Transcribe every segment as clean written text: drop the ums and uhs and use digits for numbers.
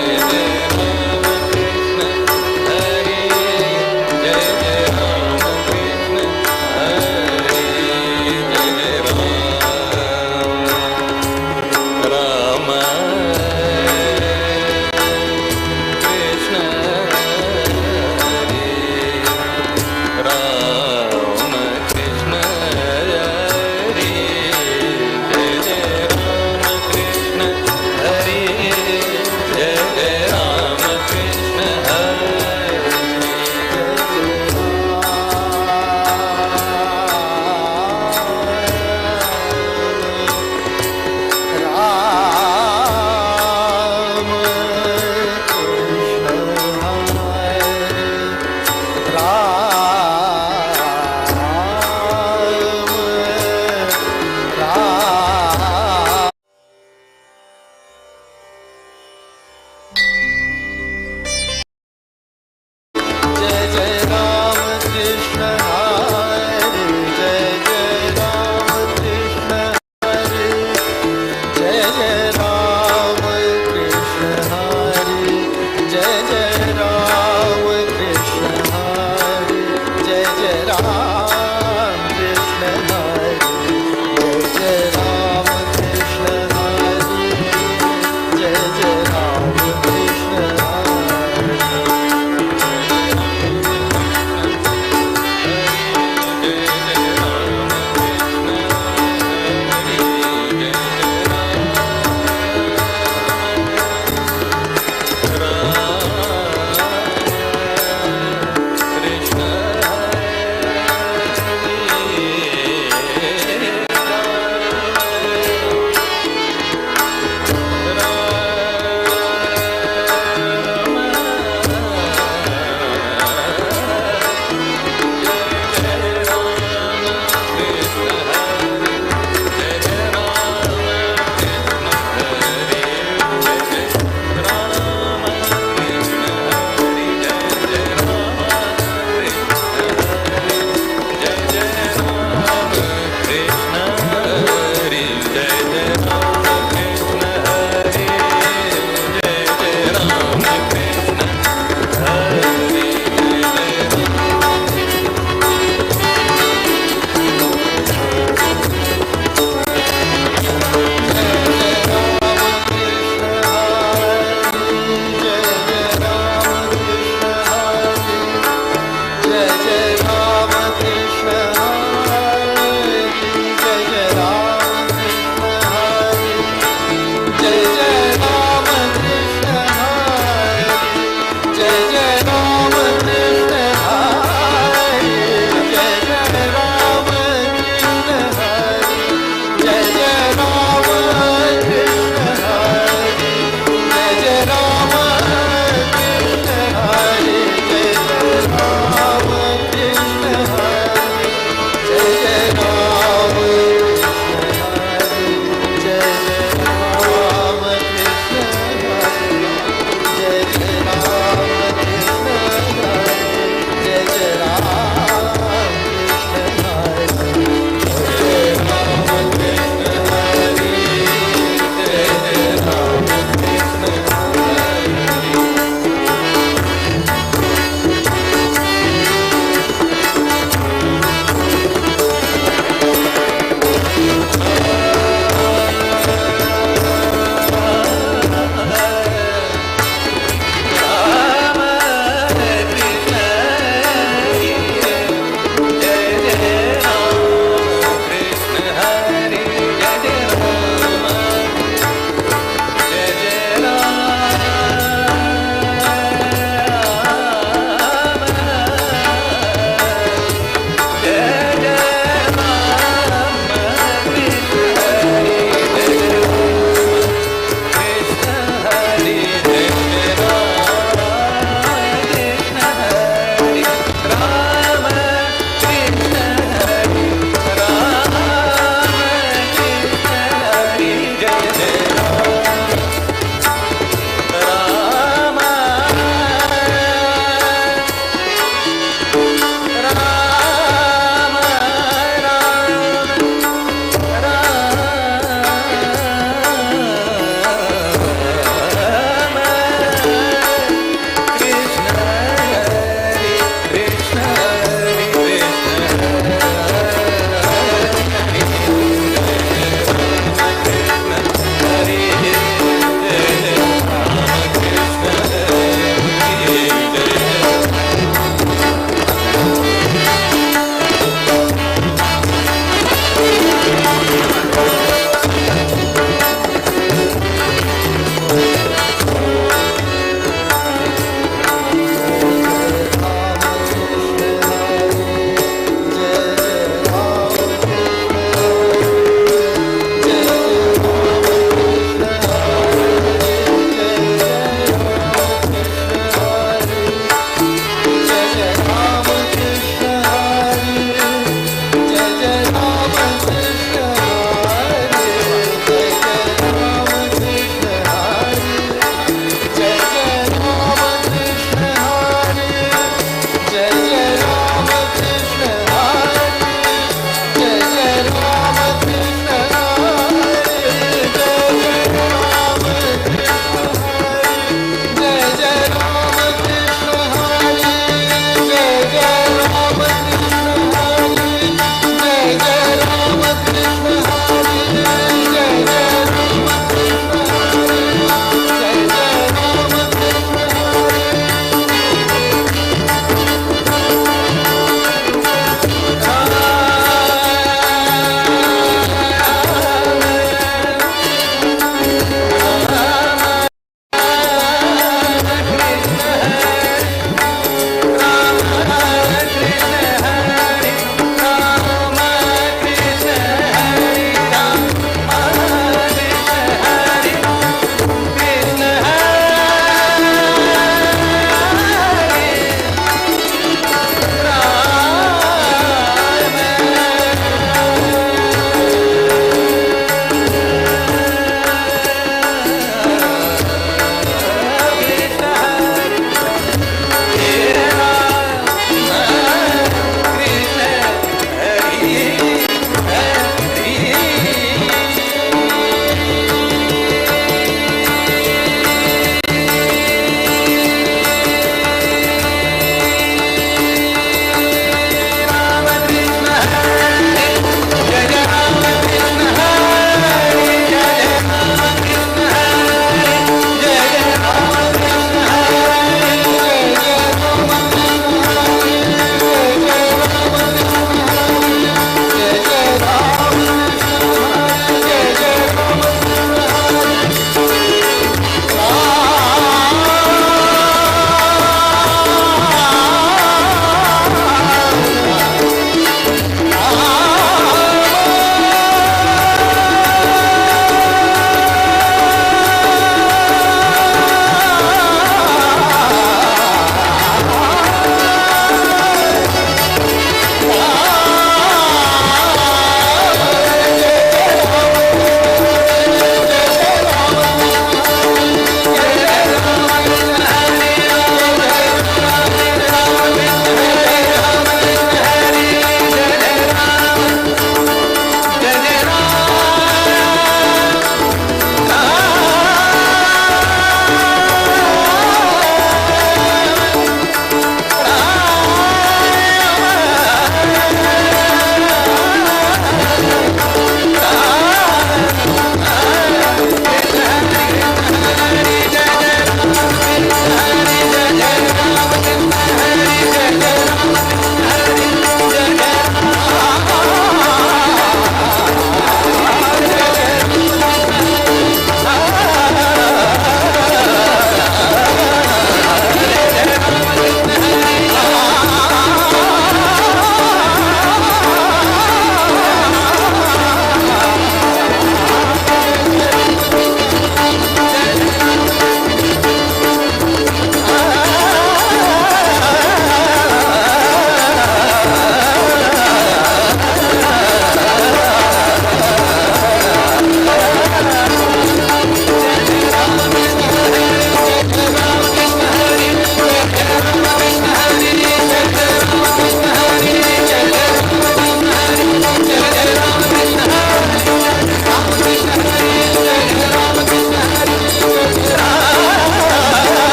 Krishna.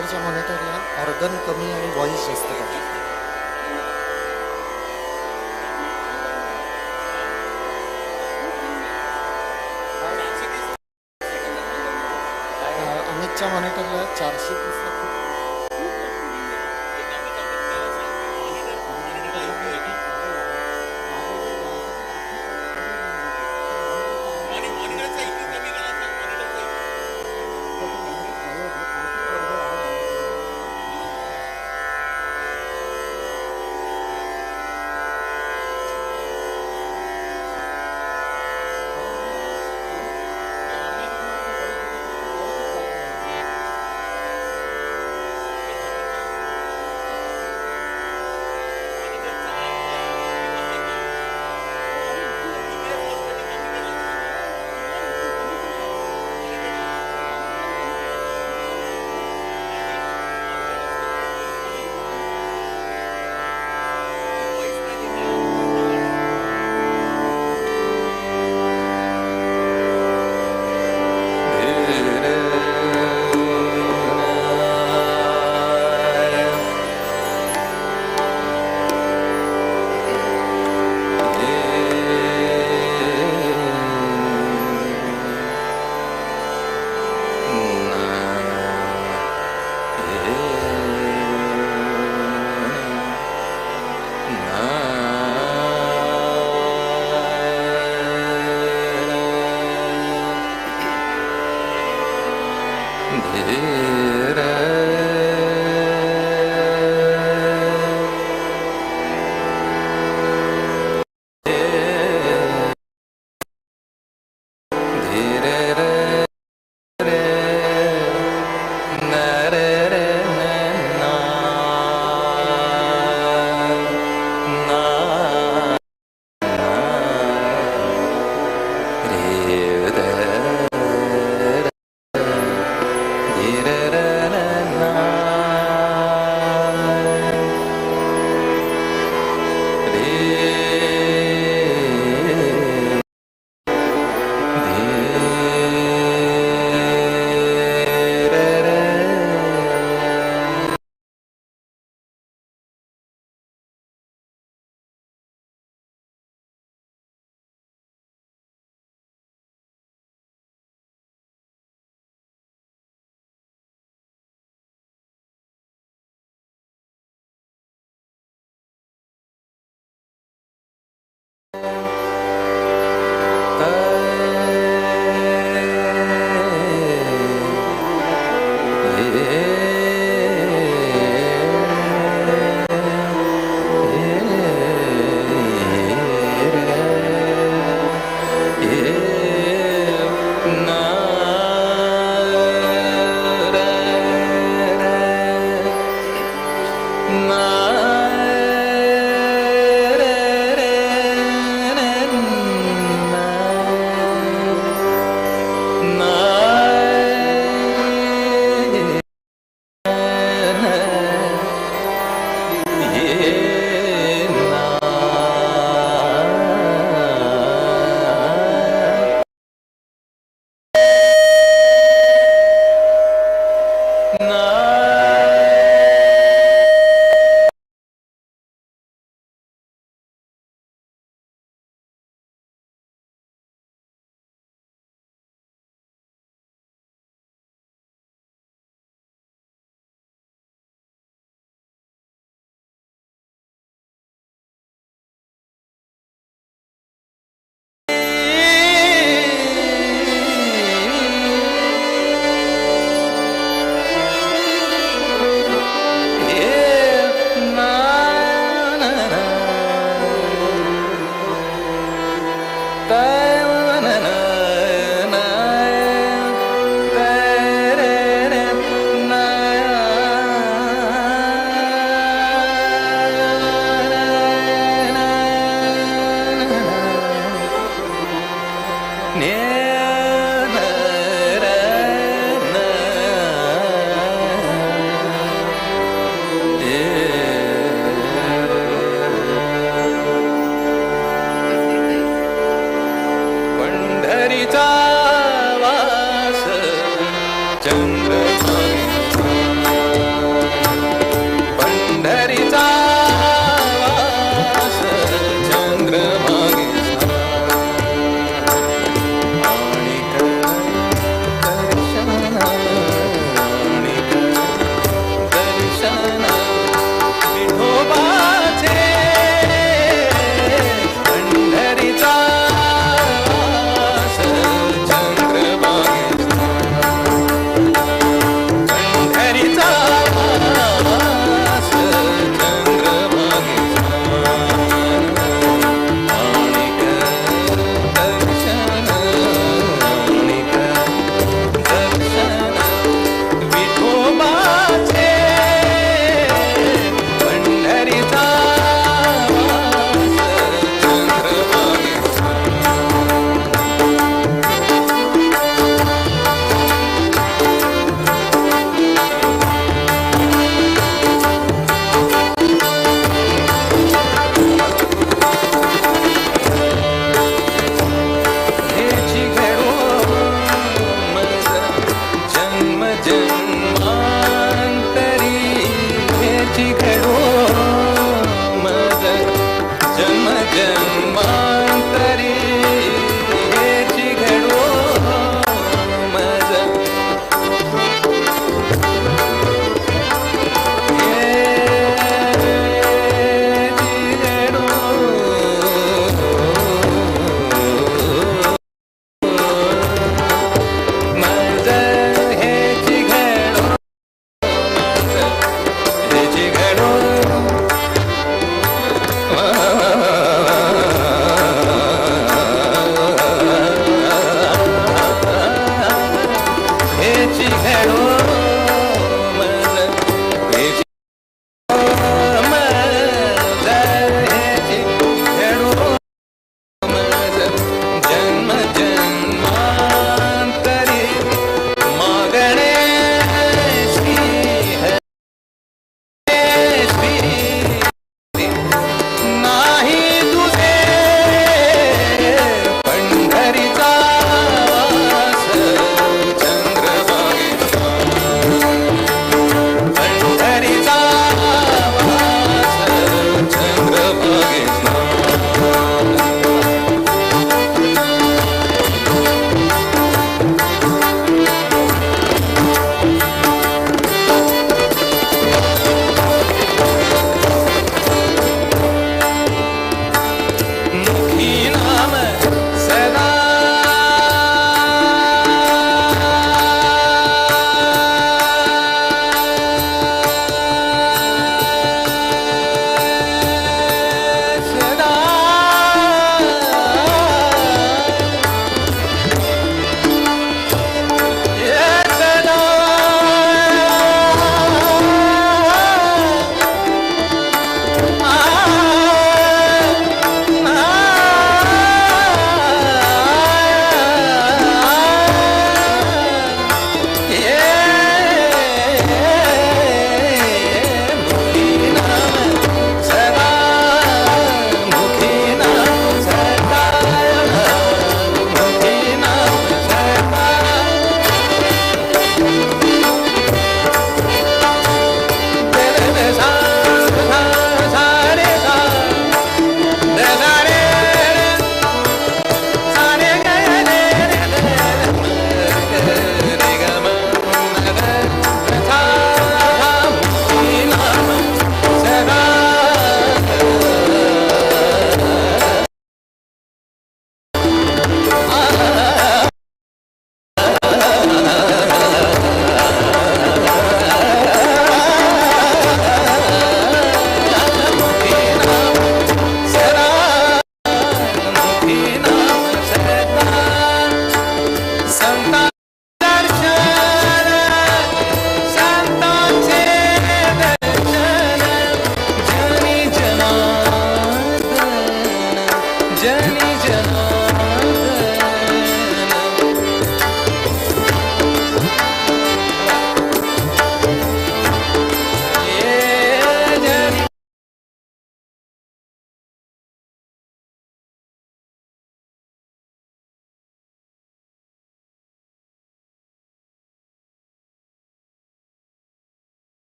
तिकडच्या मॉनिटरला organ कमी आणि व्हॉइस जास्त पाहिजे. अमितच्या मॉनिटरला 430ला खूप. Re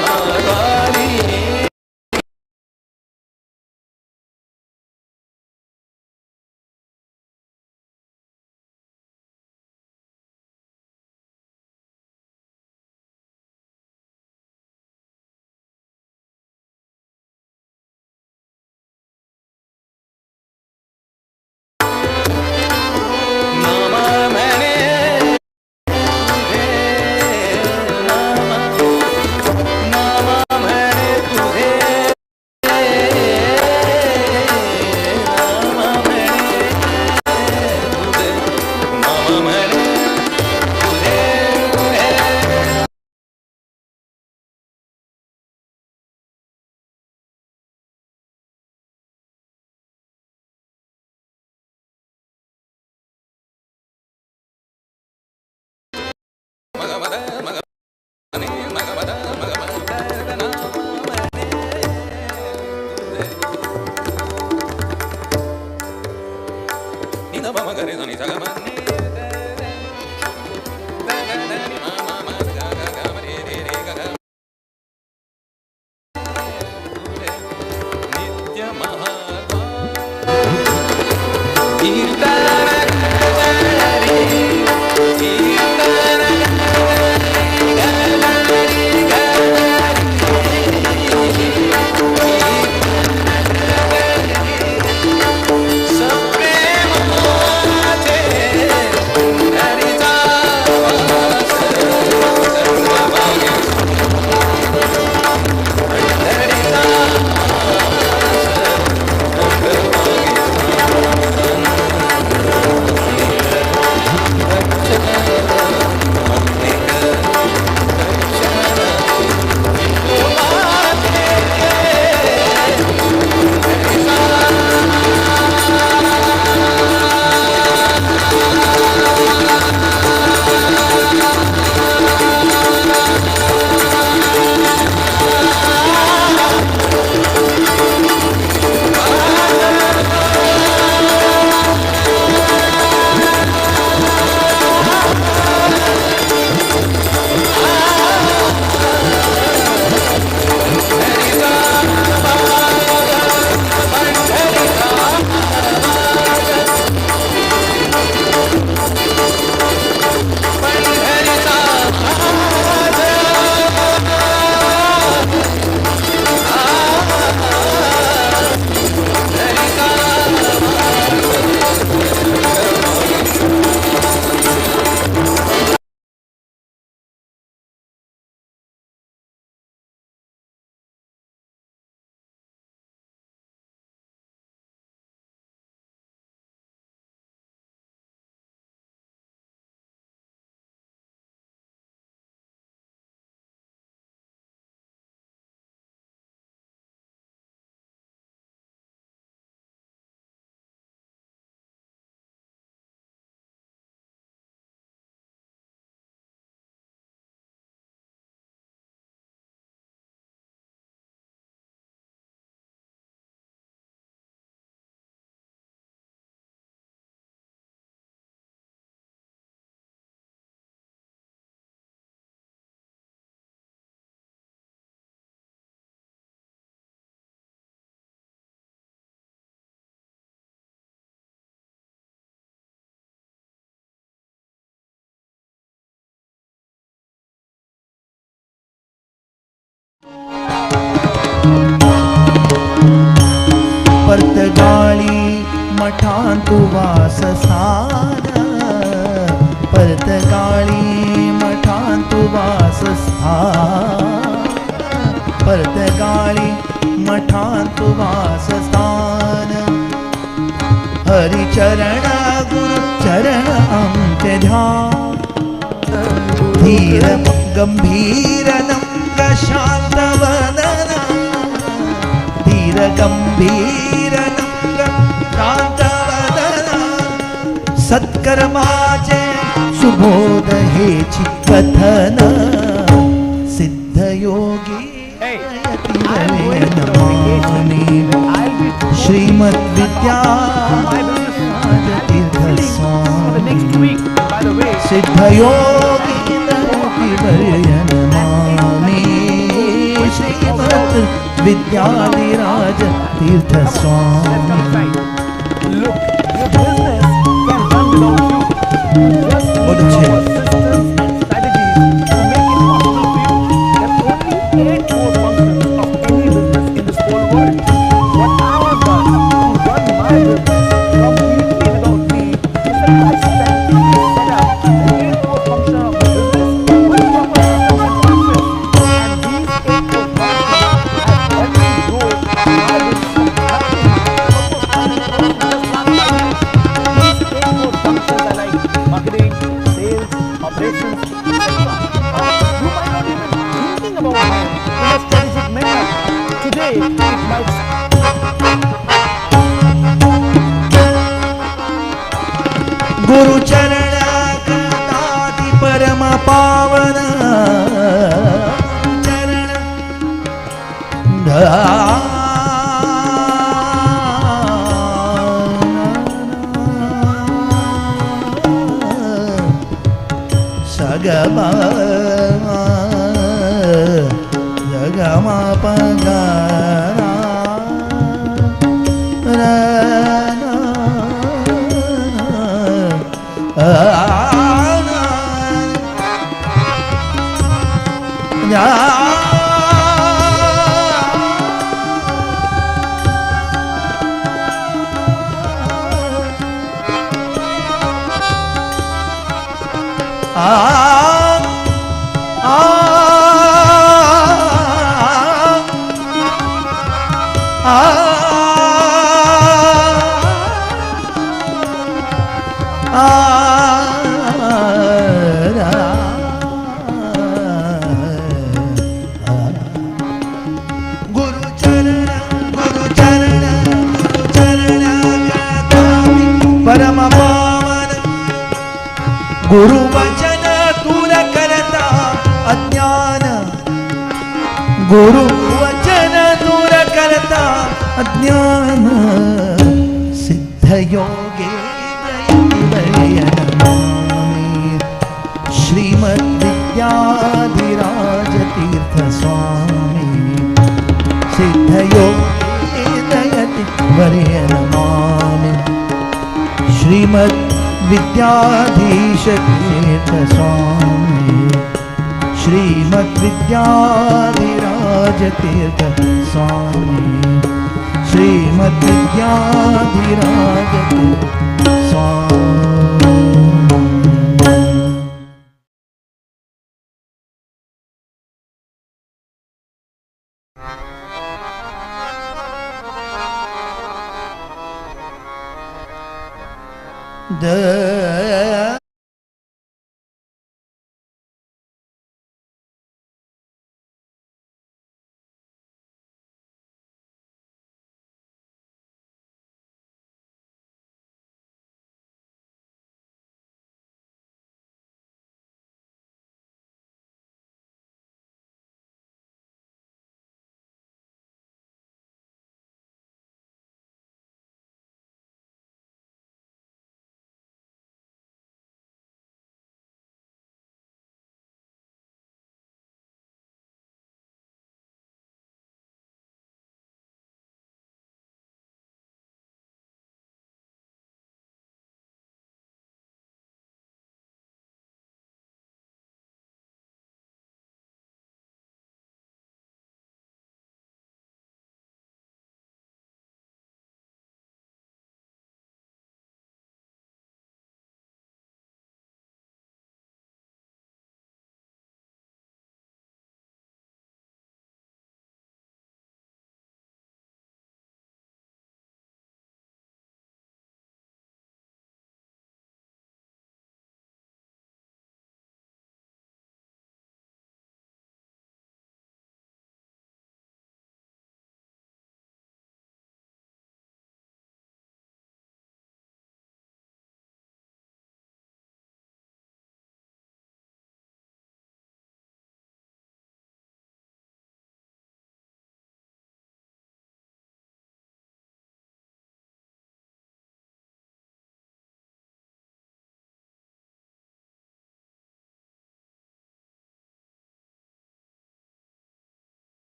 महाद्वारी. पर्तगाळी मठांतु वासस्थान, पर्तगाळी मठांतु वासस्थान, पर्तगाळी मठांतु वासस्थान. हरिचरण गुरु चरण आमचे ध्यान, धीर गंभीर नम्र शांत वदना, धीर गंभीर नम्र शांत वदना. सत्कर्माचे सुबोध हेची कथन, सिद्धयोगी श्रीमद विद्या तीर्थ स्वामी, सिद्धयोगी Namami. Vidyadhiraj Tirth Swami. Look, your business can run without you. Just बहुत use अच्छे। our systems and strategies to make it possible for you. There are only 8 core functions of any business in this whole world. What I have done to run my business completely without me is that I strategically set up the 8 core function of the business with proper systems and process. And these 8 core functions have helped me grow my business from nothing to almost 100% just last 5 years. These 8 core functions are like marketing, sales, operations, etc. Now, you might not even thinking about them in a strategic manner. Today, it might गुरु चरण करताति परम पावन चरण सगम जगम पगरा गुरु चरण गुरु चरण गुरु चरण करतामि परम पावन गुरु वचन दूर करता अज्ञान गुरु वचन दूर करता अज्ञान सिद्ध योगे श्रीमद् विद्याधिराज तीर्थ स्वामी सिद्ध योगे दयति वर्य नमामि श्रीमद् विद्याधीश तीर्थ स्वामी श्रीमद् विद्याधिराज तीर्थ स्वामी श्रीमद् विद्याधिराज तीर्थ स्वामी. The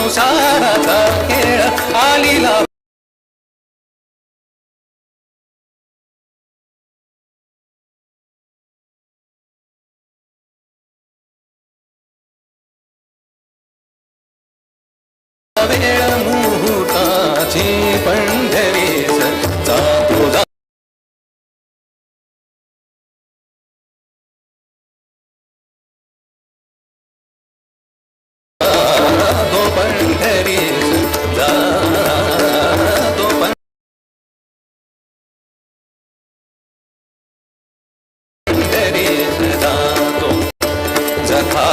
संसाराचा खेळ आलीला वेळ मुहूर्ताची पंढरीस जातो जातो पंढरीस जातो पंढरीस जातो जथा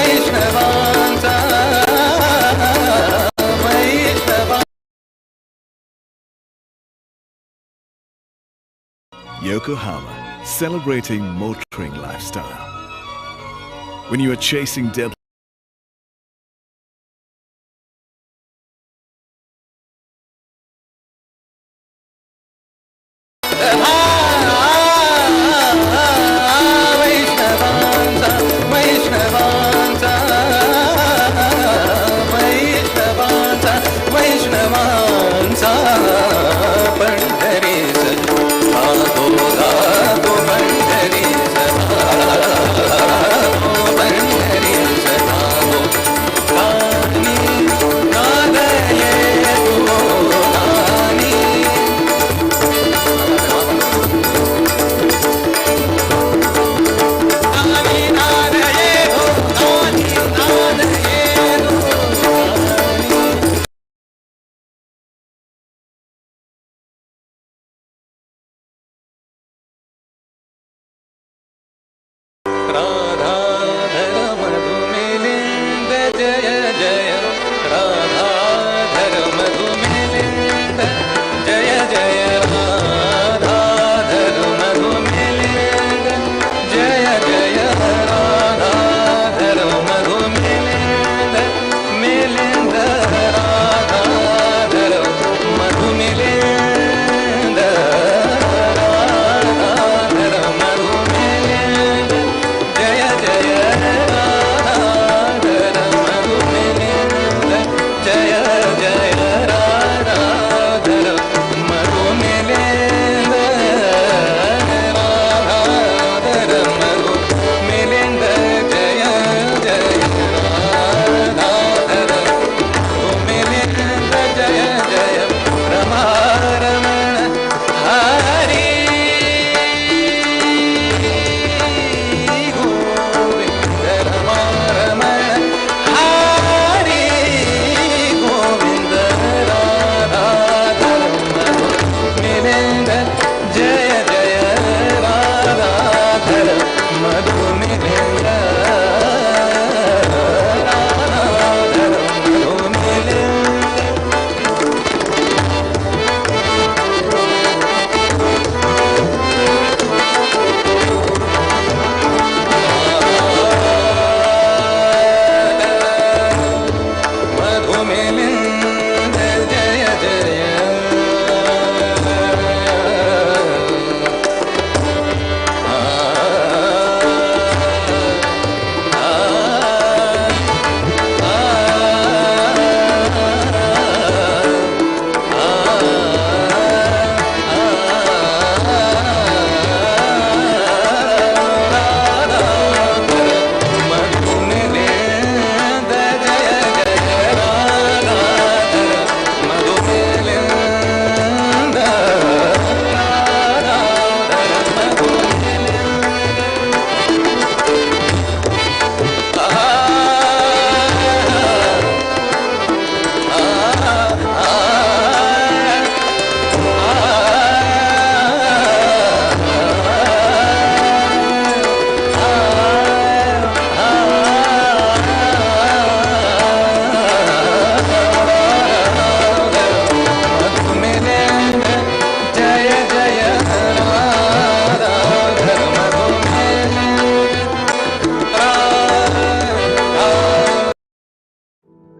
वैष्णवांचा Vaishnava Yokohama, celebrating motoring lifestyle. When you are chasing deadlines, वैष्णवांचा वैष्णवांचा वैष्णवांचा वैष्णवांचा पंढरीस जातो जातो पंढरीस जातो पंढरीस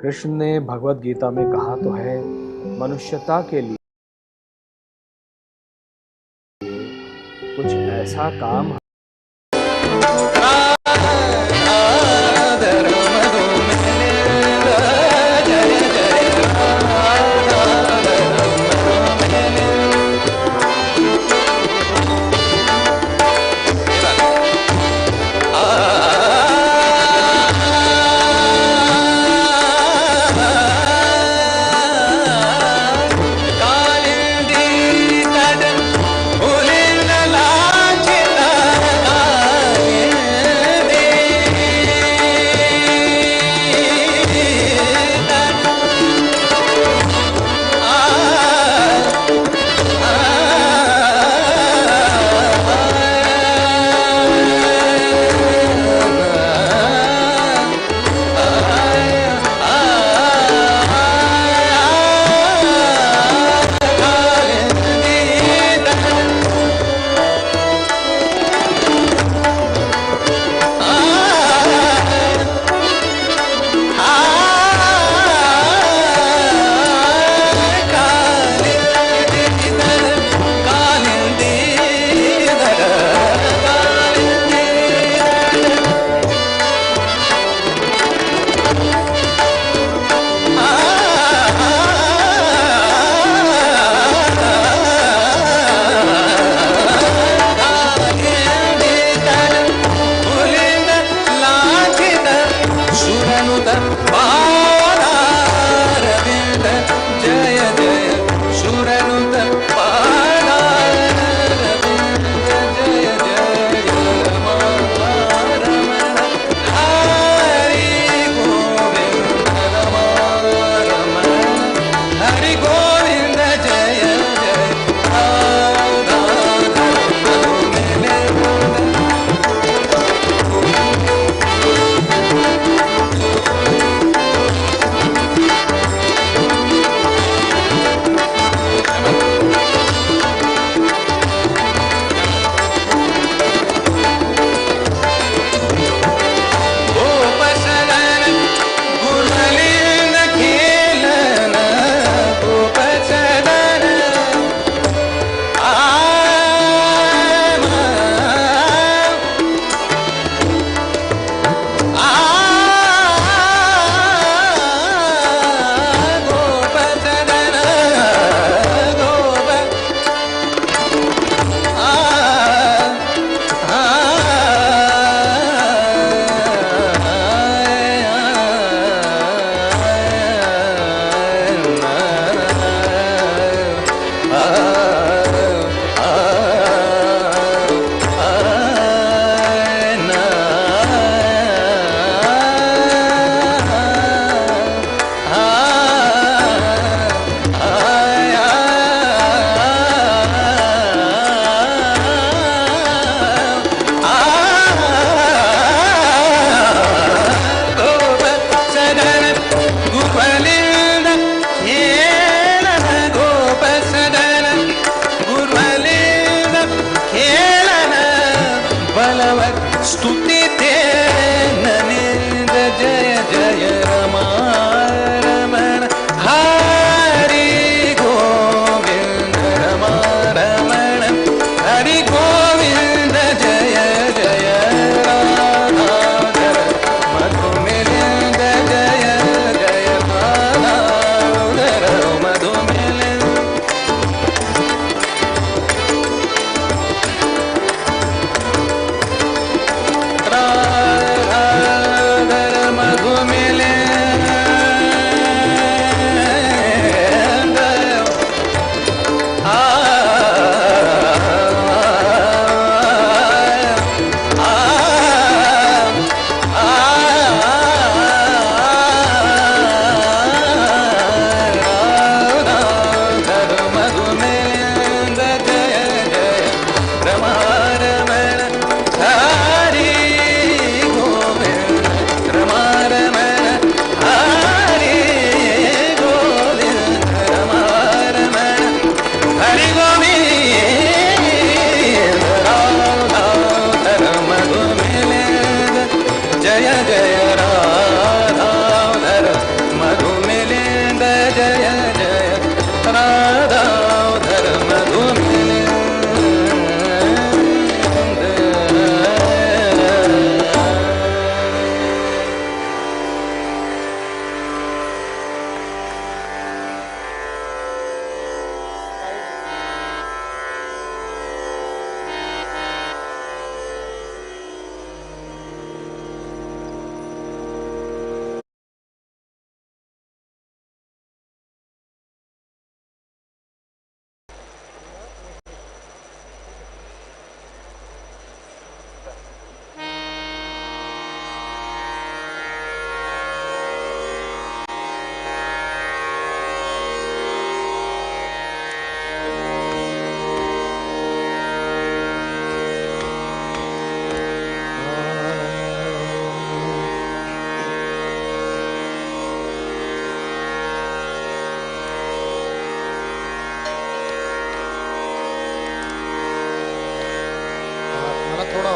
कृष्ण ने भगवत गीता में कहा तो है, मनुष्यता के लिए कुछ ऐसा काम मधुमिलिंद।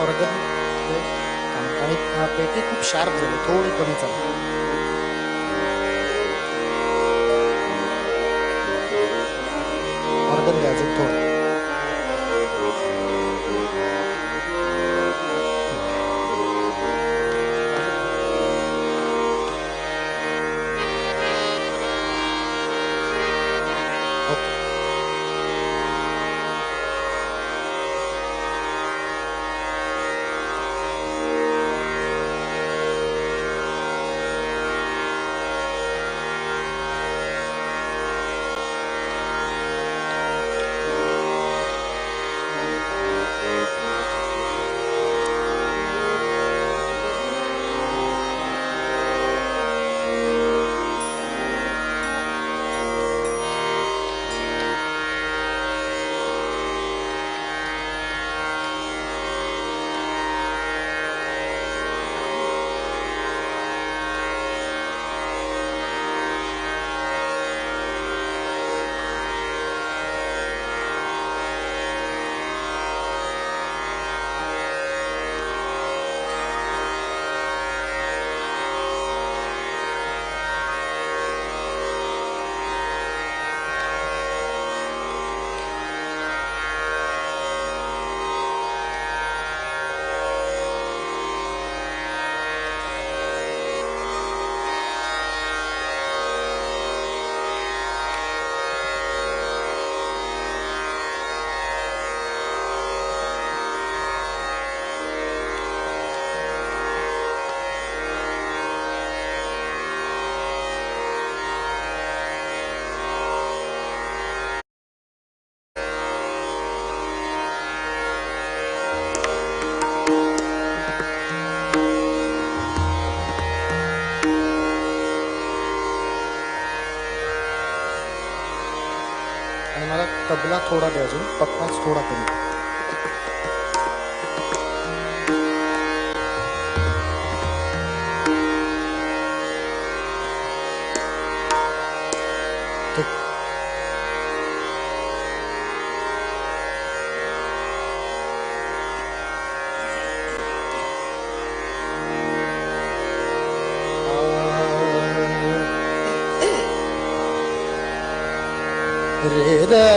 ऑर्गन आणि पेटी खूप शार्प झाली, थोडी कमी चालली. ऑर्गन द्या अजून थोडं. तबला थोडा द्या अजून, पक्काच थोडा कमी. ठीक. रे रे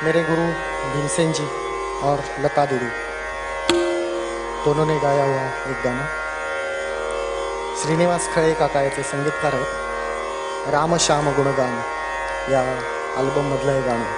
मेरे गुरु भीमसेन जी और लता दीदी दोनों ने गाया हुआ एक गाणं. श्रीनिवास खळे काका याचे संगीतकार आहेत. राम श्याम गुणगान या अल्बममधलं हे गाणं.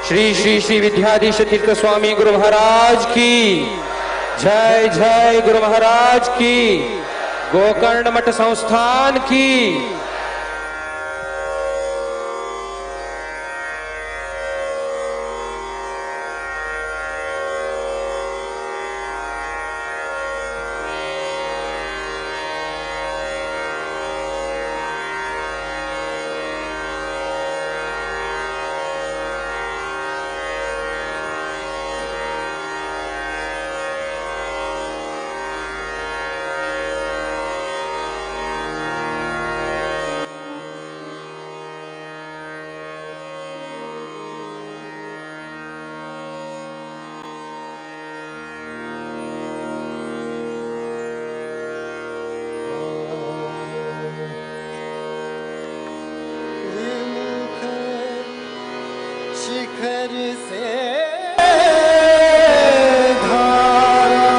श्री श्री श्री विद्याधीश तीर्थ स्वामी गुरु महाराज की जय. जय गुरु महाराज की. गोकर्ण मठ संस्थान की. विमुख शिखर से धारा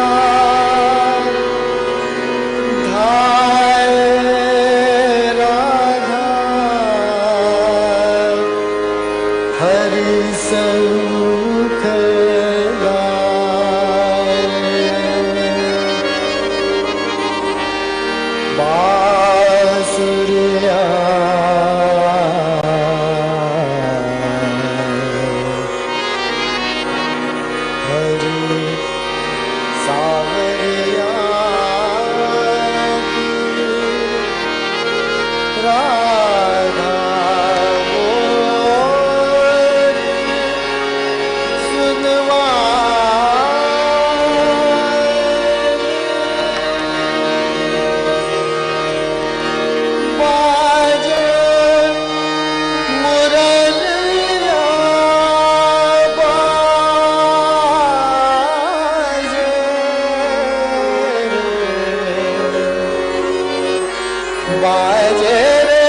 धाय राधा हरि समुख लाए. बासुरिया हरि सावरिया की राधा मोरी सुनवा. बाजे मुरलिया बाजे रे, बाजे रे.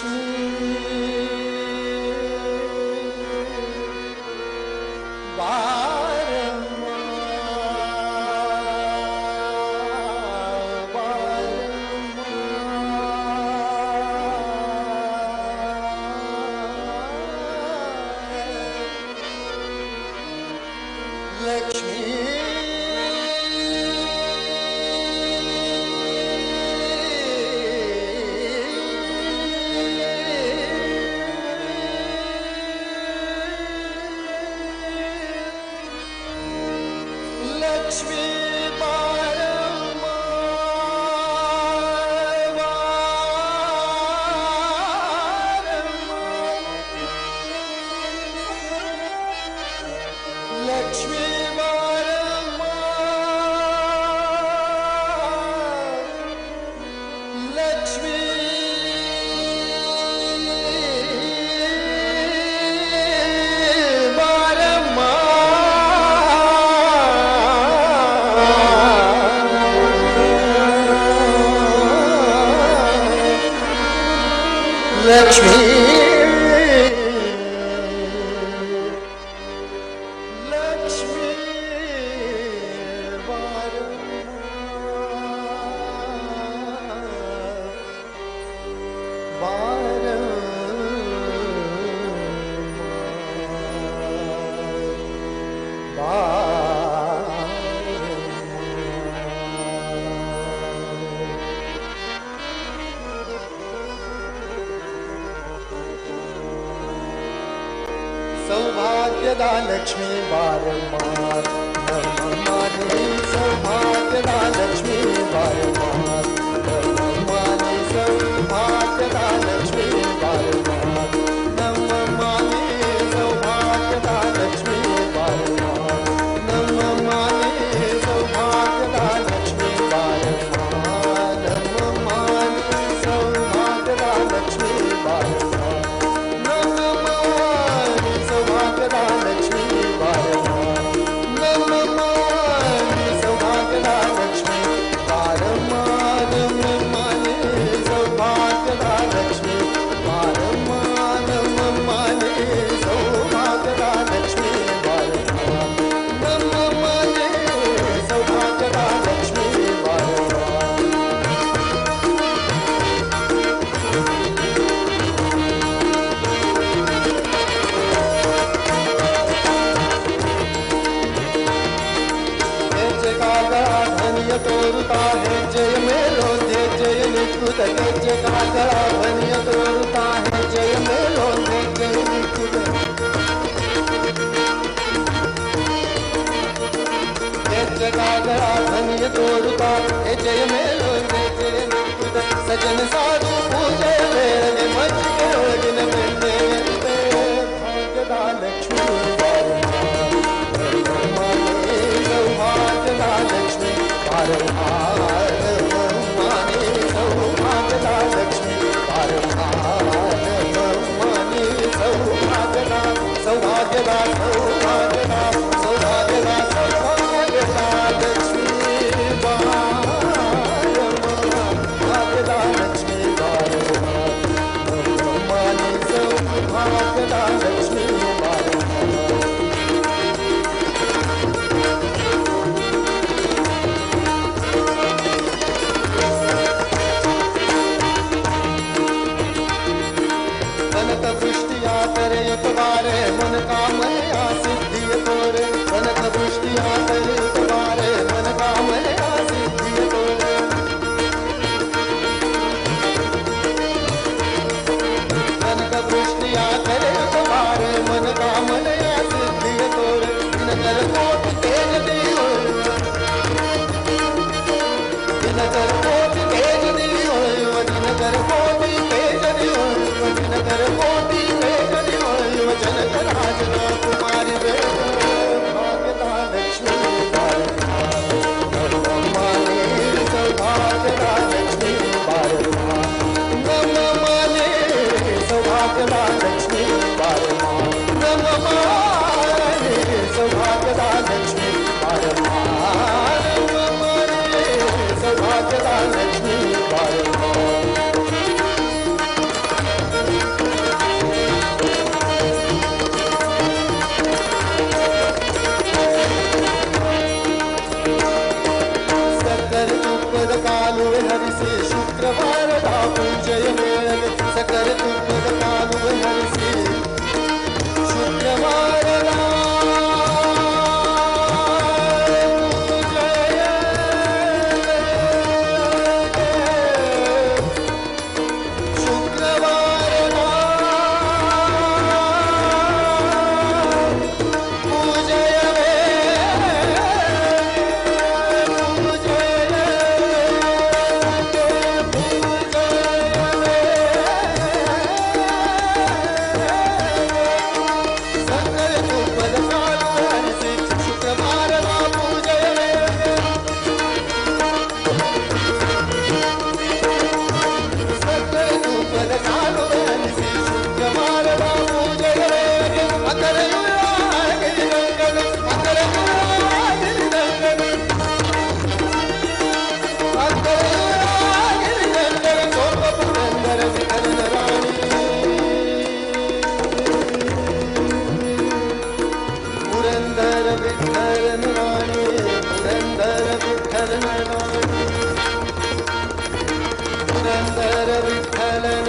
लक्ष्मी बारमा लक्ष्मी लक्ष्मी बारमा लक्ष्मी बारमा लक्ष्मी बारमा लक्ष्मी लक्ष्मी सौभाग्यदा लक्ष्मी बारंबार नमः सौभाग्यदा लक्ष्मी बारंबार नमः सौभाग्यदा लक्ष्मी बारंबार नमः सौभाग्यदा लक्ष्मी बारंबार नमः सौभाग्यदा लक्ष्मी बारंबार नमः सौभाग्यदा लक्ष्मी बारंबार सौभाग्यदा लक्ष्मी बारंबार नमः सौभाग्यदा लक्ष्मी बारंबार नमः सौभाग्यदा लक्ष्मी बारंबार नमः सौभाग्यदा लक्ष्मी बारंबार नमः सौभाग्यदा लक्ष्मी बारंबार। तोरुता है जय मेलो दे जय निकुत जय कागरा धनिय तोरुता है जय मेलो दे जय निकुत जय कागरा धनिय तोरुता है जय मेलो दे जय निकुत सजन साधु पूजे वेळे मज के ओळगिन बेंदे भाग्यदा लक्ष्मी सौभाग्यदा लक्ष्मी बारंबार माने सौभाग्यदा लक्ष्मी बारंबार माने सौभाग्यदा सौभाग्यदा सौभाग्यदा सौभाग्यदा सौभाग्यदा लक्ष्मी भाग्यदा लक्ष्मी बारंबार माने सौभाग्यदा लक्ष्मी बारंबार। तोरे मन कामया सिद्धि तोरे कनक वृष्टिया करे तुम्हारे मन कामया सिद्धि तोरे कनक वृष्टिया करे तुम्हारे मन कामया सिद्धि तोरे दिनकर कोटि तेज दियो दिनकर कोटि तेज दियो दिनकर कोटि तेज दियो दिनकर कोटि तेज दियो जनक राजना कुमारी भाग्यदा लक्ष्मी माने सौभाग्यदा लक्ष्मी नम माने सौभाग्यदा लक्ष्मी नम माने सौभाग्यदा लक्ष्मी माने सौभाग्यदा लक्ष्मी। ಹರಿಸಿ ಶುಕ್ರವಾರದ ಪೂಜೆಯ ವೇಳೆಗೆ ಸಕ್ಕರೆ ತುಪ್ಪದ ಕಾಲುವೆ ಹರಿಸಿ ಶುಕ್ರವಾರದ ಪೂಜೆಯ ಶುಕ್ರವಾರದ ಪೂಜೆಯ ಸಕ್ಕರೆ ತುಪ್ಪದ ಕಾಲುವೆ ಹರಿಸಿ ಶುಕ್ರವಾರದ ಪೂಜೆಯ ವೇಳೆಗೆ ಸಕ್ಕರೆ ತುಪ್ಪದ ಕಾಲುವೆ ಹರಿಸಿ ಶುಕ್ರವಾರದ ಪೂಜೆಯ ವೇಳೆಗೆ ಅಕರೆಯುಳ್ಳ ಗಿರಿರಂಗನ ಅಕರೆಯುಳ್ಳ ಗಿರಿರಂಗನ ಅಕರೆಯುಳ್ಳ ಗಿರಿರಂಗನ ಸೋಪ ಪುರಂದರ ವಿಠಲನ ರಾಣಿ ಪುರಂದರ ವಿಠಲನ ರಾಣಿ ಪುರಂದರ ವಿಠಲನ ರಾಣಿ ಪುರಂದರ ವಿಠಲನ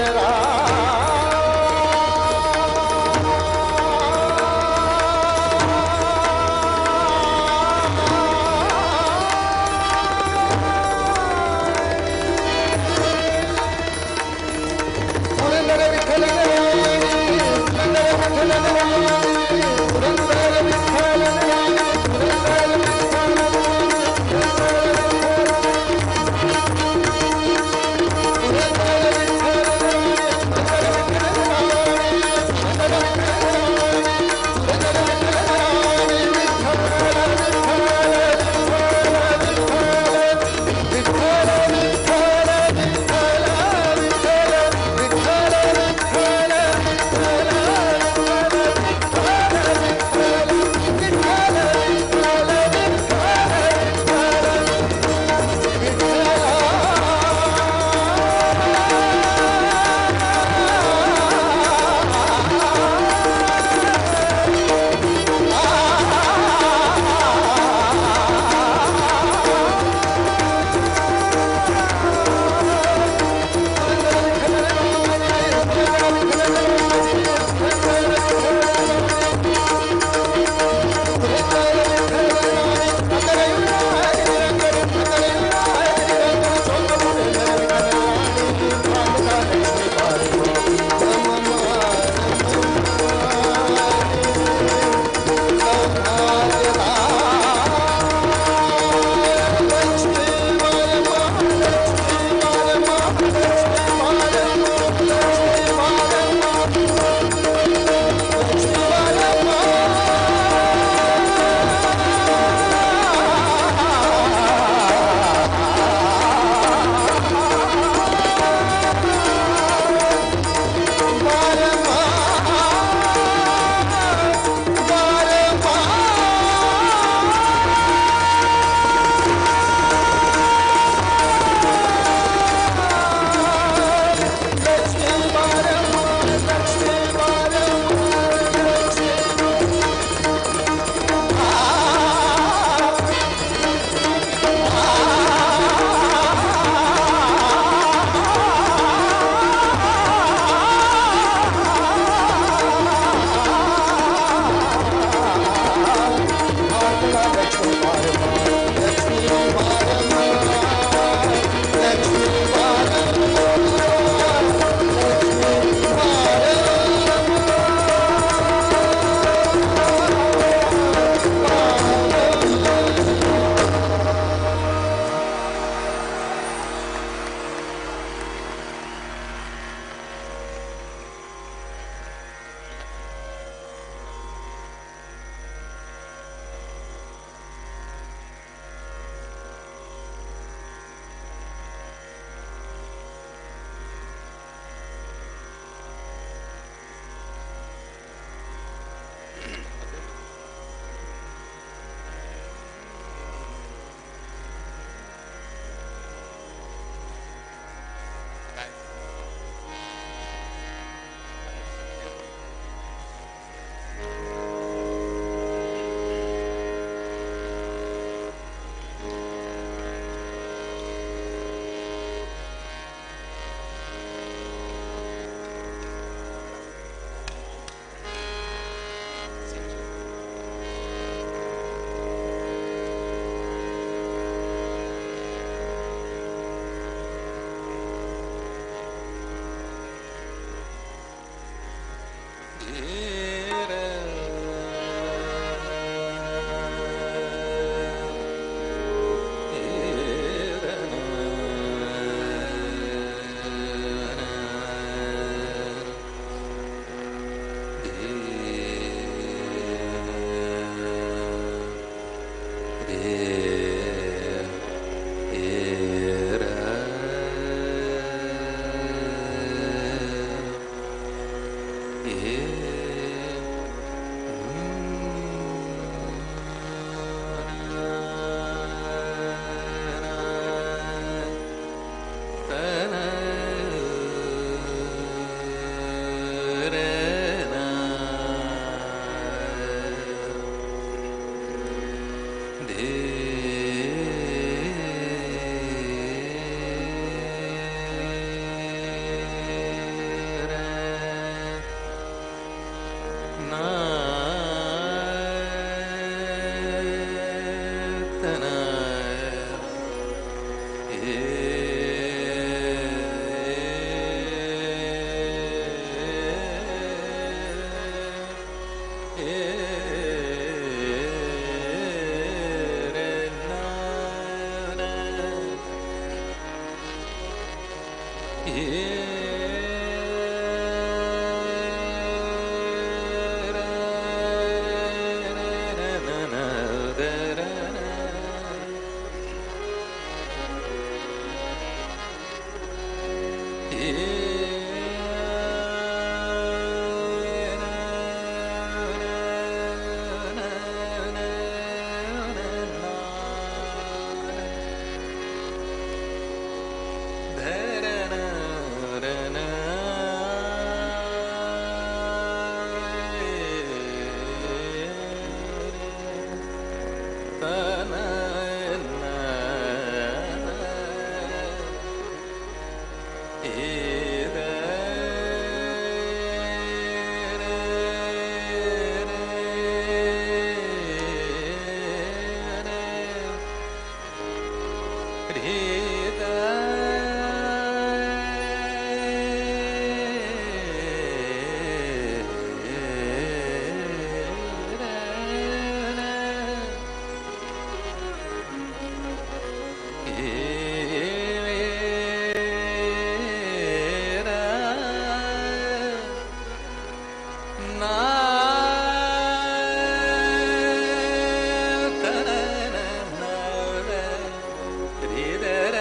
Re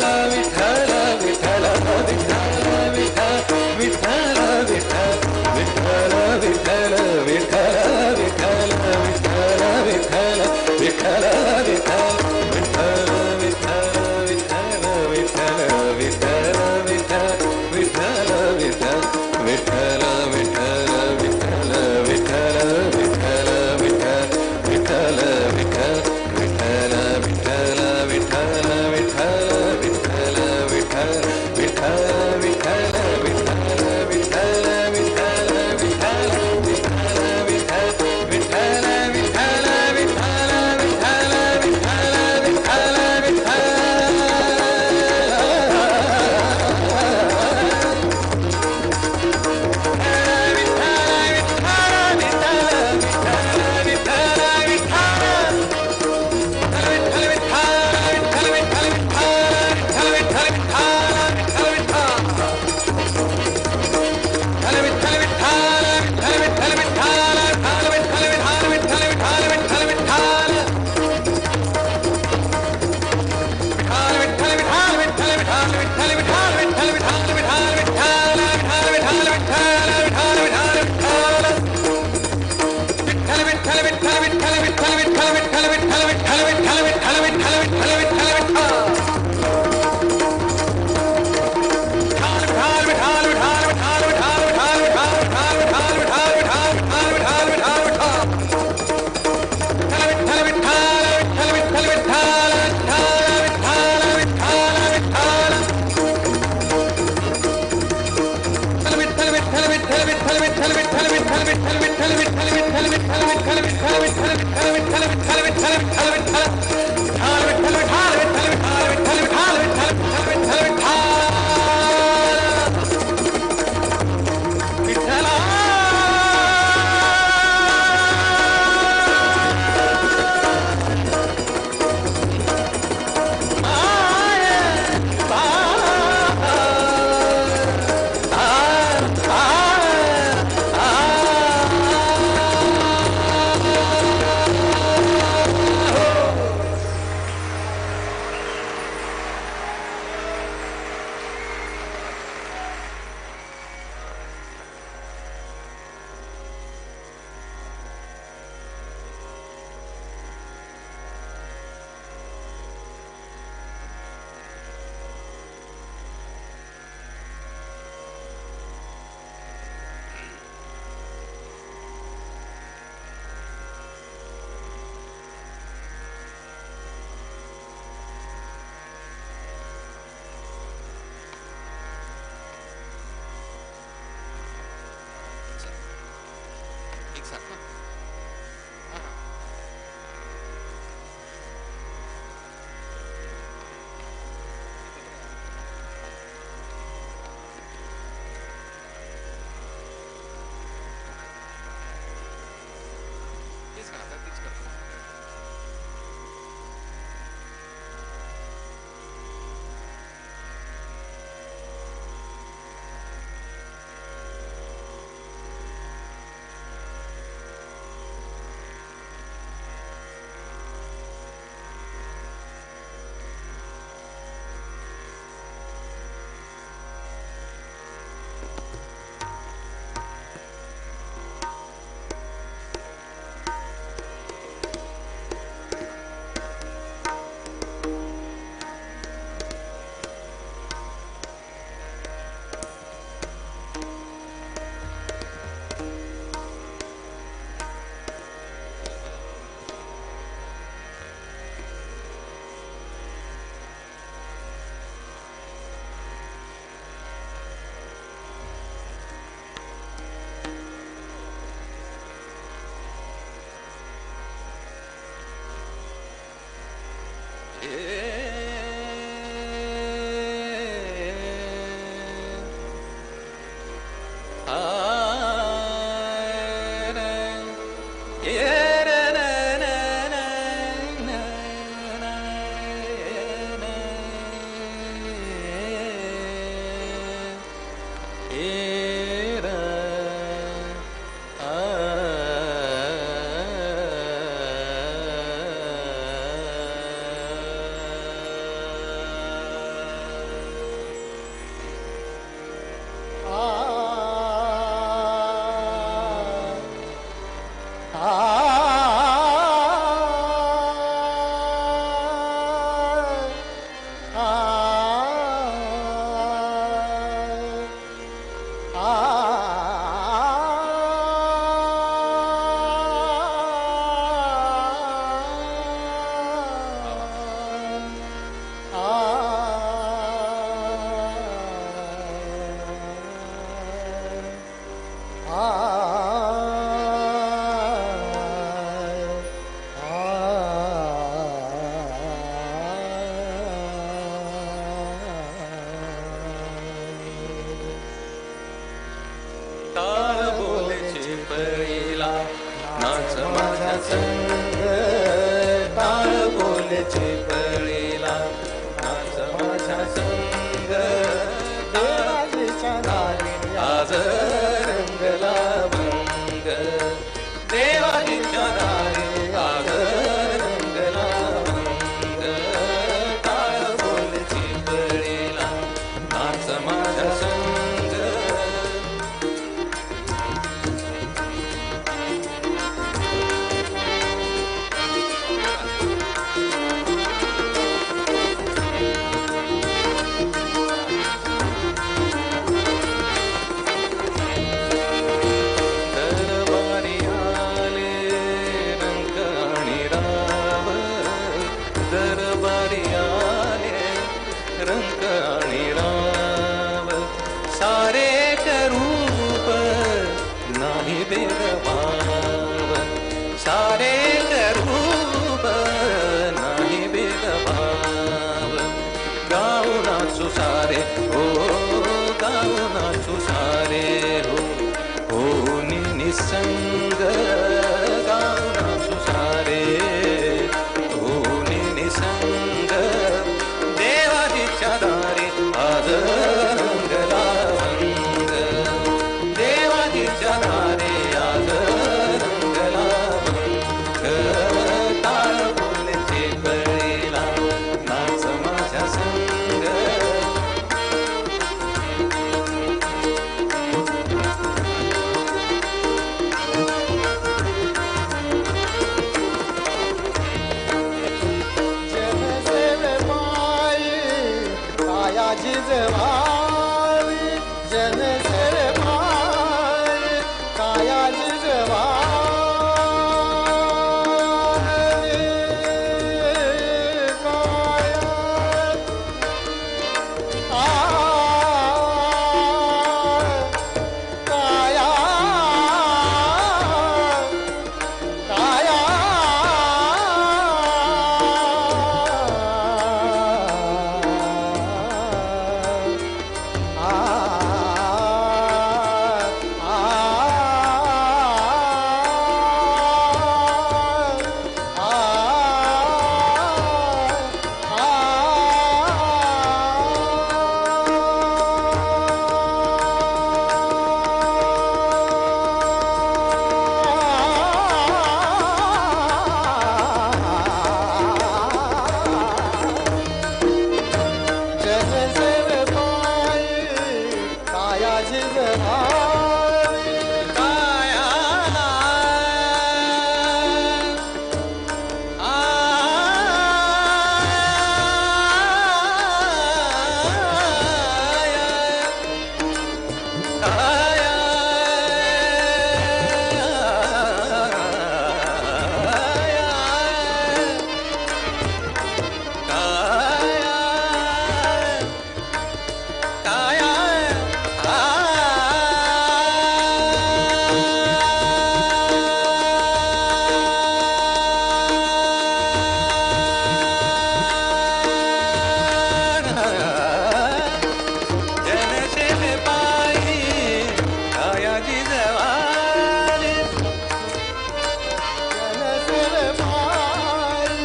रंगला भंग, टाळ बोल चिपळीला. भेदभाव, सारे रूप नाही भेदभाव. गाऊ नाचू सारे हो, गाऊ नाचू सारे हो, हो निसंग. गाऊ नाचू सारे हो निसंग. देवाजीच्या दारी आज रंगला रंग, देवाजीच्या दारी आज रंगला रंग. टाळ बोलचे कळेला नाच माझ्या संग. जन सेवे माई काया जिजवावी, जन सेवे माई काया जिजवावी, काया आ काया काया आ आ जन सेवे पाई काया जिजवावी, काया आ काया काया काया जन सेवे पायी काया जिजवाली, जन सेवे माई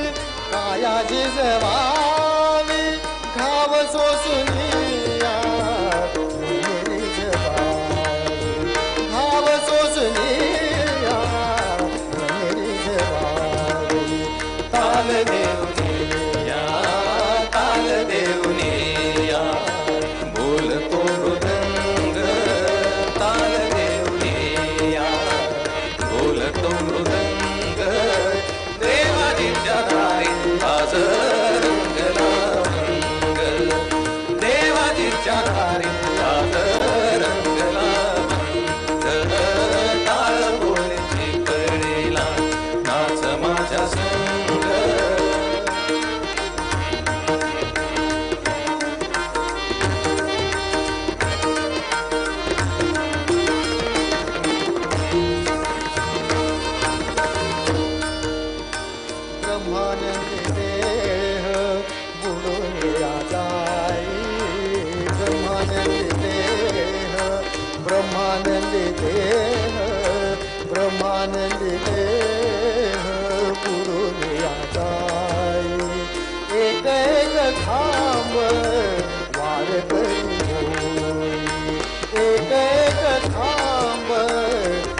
काया जिजवावी, घाव सोसुनिया निजवावी, घाव सोसुनिया निजवावी. ताल देऊनिया, ताल देऊनिया बोलतो मृदंग. ताल देऊनिया बोलतो मृदंग. देवाजीच्या दारी आज रंगला रंग, देवाजीच्या दारी आज रंगला रंग. टाळ बोलची कळेला नाच माझ्या संग. ब्रह्मानंदी देह बुडून जाई, ब्रह्मानंदी देह, ब्रह्मानंदी देह, ब्रह्मानंदी देह बुडून जाई. एक एक खांब वार करी होई, एक एक खांब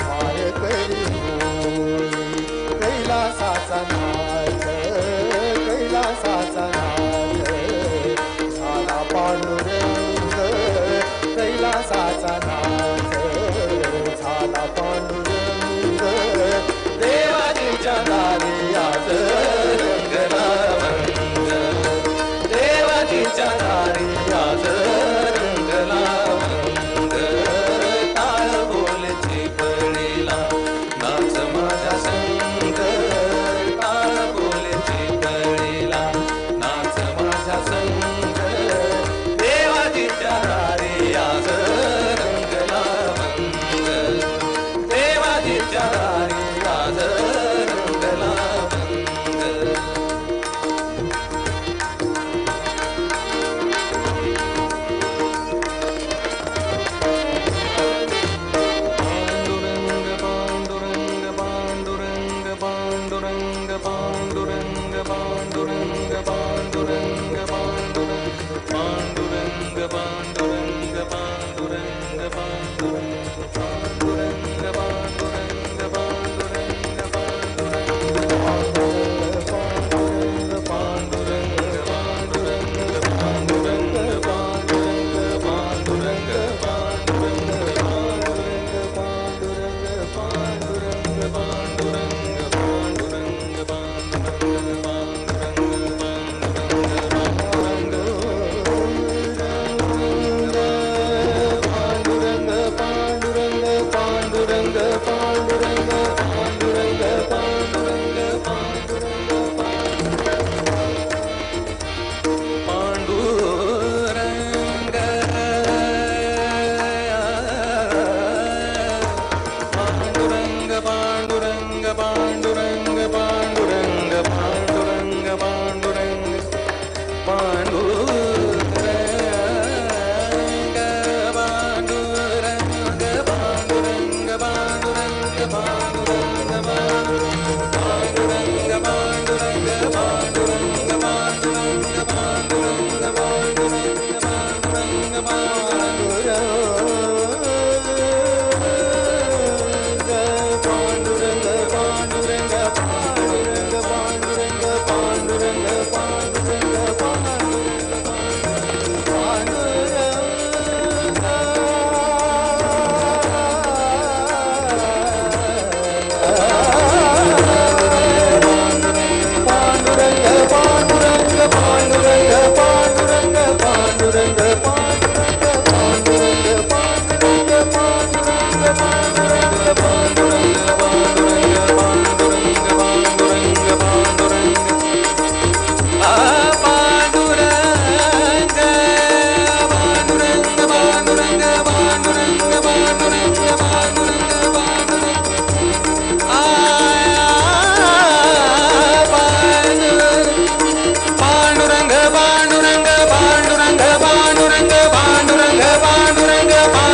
वार करी होई. कैलासाचा नाथ, कैलासाचा नाथ झाला पांडुरंग, कैलासाचा नाथ झाला पांडुरंग. देवाजीच्या दारी आज रंगला रंग, देवाजीच्या दारी आज रंगला रंग. टाळ बोलची कळेला नाच माझ्या संग, टाळ बोलची कळेला नाच माझ्या संग. देवाजीच्या दारी आज रंगला रंग, देवाजीच्या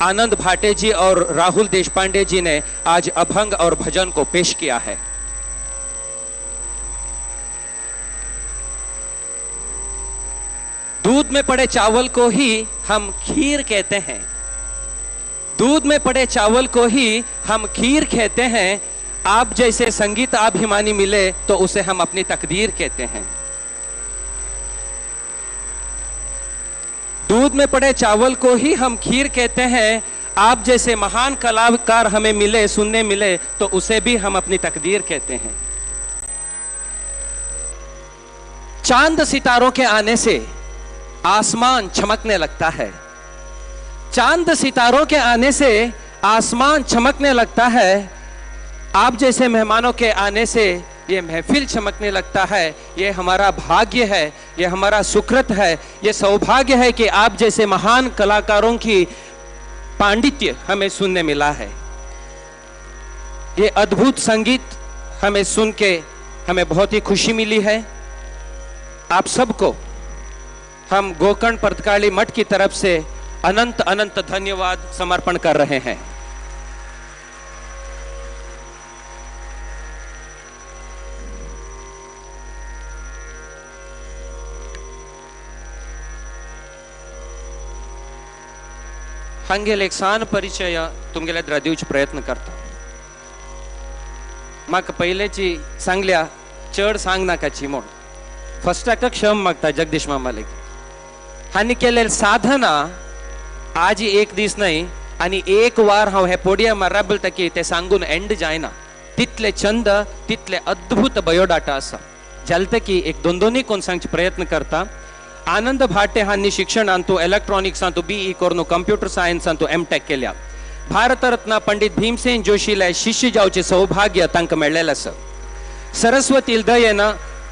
आनंद भाटे जी और राहुल देशपांडे जी ने आज अभंग और भजन को पेश किया है। दूध में पड़े चावल को ही हम खीर कहते हैं, दूध में पड़े चावल को ही हम खीर कहते हैं। आप जैसे संगीत अभिमानी मिले तो उसे हम अपनी तकदीर कहते हैं। दूध में पड़े चावल को ही हम खीर कहते हैं, आप जैसे महान कलाकार हमें मिले, सुनने मिले तो उसे भी हम अपनी तकदीर कहते हैं। चांद सितारों के आने से आसमान चमकने लगता है, चांद सितारों के आने से आसमान चमकने लगता है। आप जैसे मेहमानों के आने से ये महफिल चमकने लगता है। ये हमारा भाग्य है, ये हमारा सुकृत है, ये सौभाग्य है कि आप जैसे महान कलाकारों की पांडित्य हमें सुनने मिला है। ये अद्भुत संगीत हमें सुन के हमें बहुत ही खुशी मिली है। आप सबको हम गोकर्ण पर्तकाली मठ की तरफ से अनंत अनंत धन्यवाद समर्पण कर रहे हैं। हांगेल एक सान परिचय तुमगेले दिवचे प्रयत्न करता। म्हाका पयलेची सांगल्या चड सांग नाकाची म्हूण फर्स्टाक क्षम मागता जगदीश मामालेक। हांणी केलेली साधना आज एक दीस न्हय आनी एक वार हांव हे पोडियमार राबलता की ते सांगून एंड जायना, तितले छंद तितले अद्भुत बायोडाटा आसा। जालते की एक दोन दोनूय कोण सांगचे प्रयत्न करता। आनंद भाटे हांणी शिक्षणांतू इलेक्ट्रॉनिक्सांतू बीई करून कंप्युटर सायन्सांतू एम टेक केल्या। भारतरत्न पंडित भीमसेन जोशीले शिष्य जावचे सौभाग्य तांकां मेळ्ळेलें आसा। सरस्वती दयेन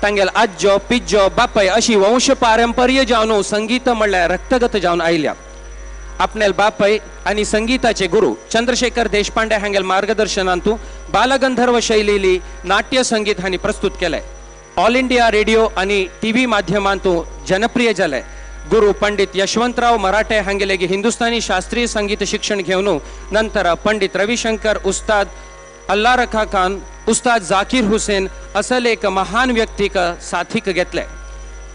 तांगेल आज्जो पिज्जो बापय अशी वंश पारंपर्य जावन संगीत म्हणल्यार रक्तगत जावन आयल्या। आपणेल बापय आनी संगीताचे गुरु चंद्रशेखर देशपांडे हांगेल मार्गदर्शनांतू बालगंधर्व शैलीली नाट्य संगीत हांणी प्रस्तुत केलें। ऑल इंडिया रेडियो आनी टीव्ही माध्यमांतू जनप्रिय जाले। गुरु पंडित यशवंतराव मराठे हांगेले हिंदुस्तानी शास्त्रीय संगीत शिक्षण घेवन नंतर पंडित रविशंकर, उस्ताद अल्ला रखा खान, उस्ताद जाकीर हुसेन असल एक महान व्यक्तीक साथीक घेतले।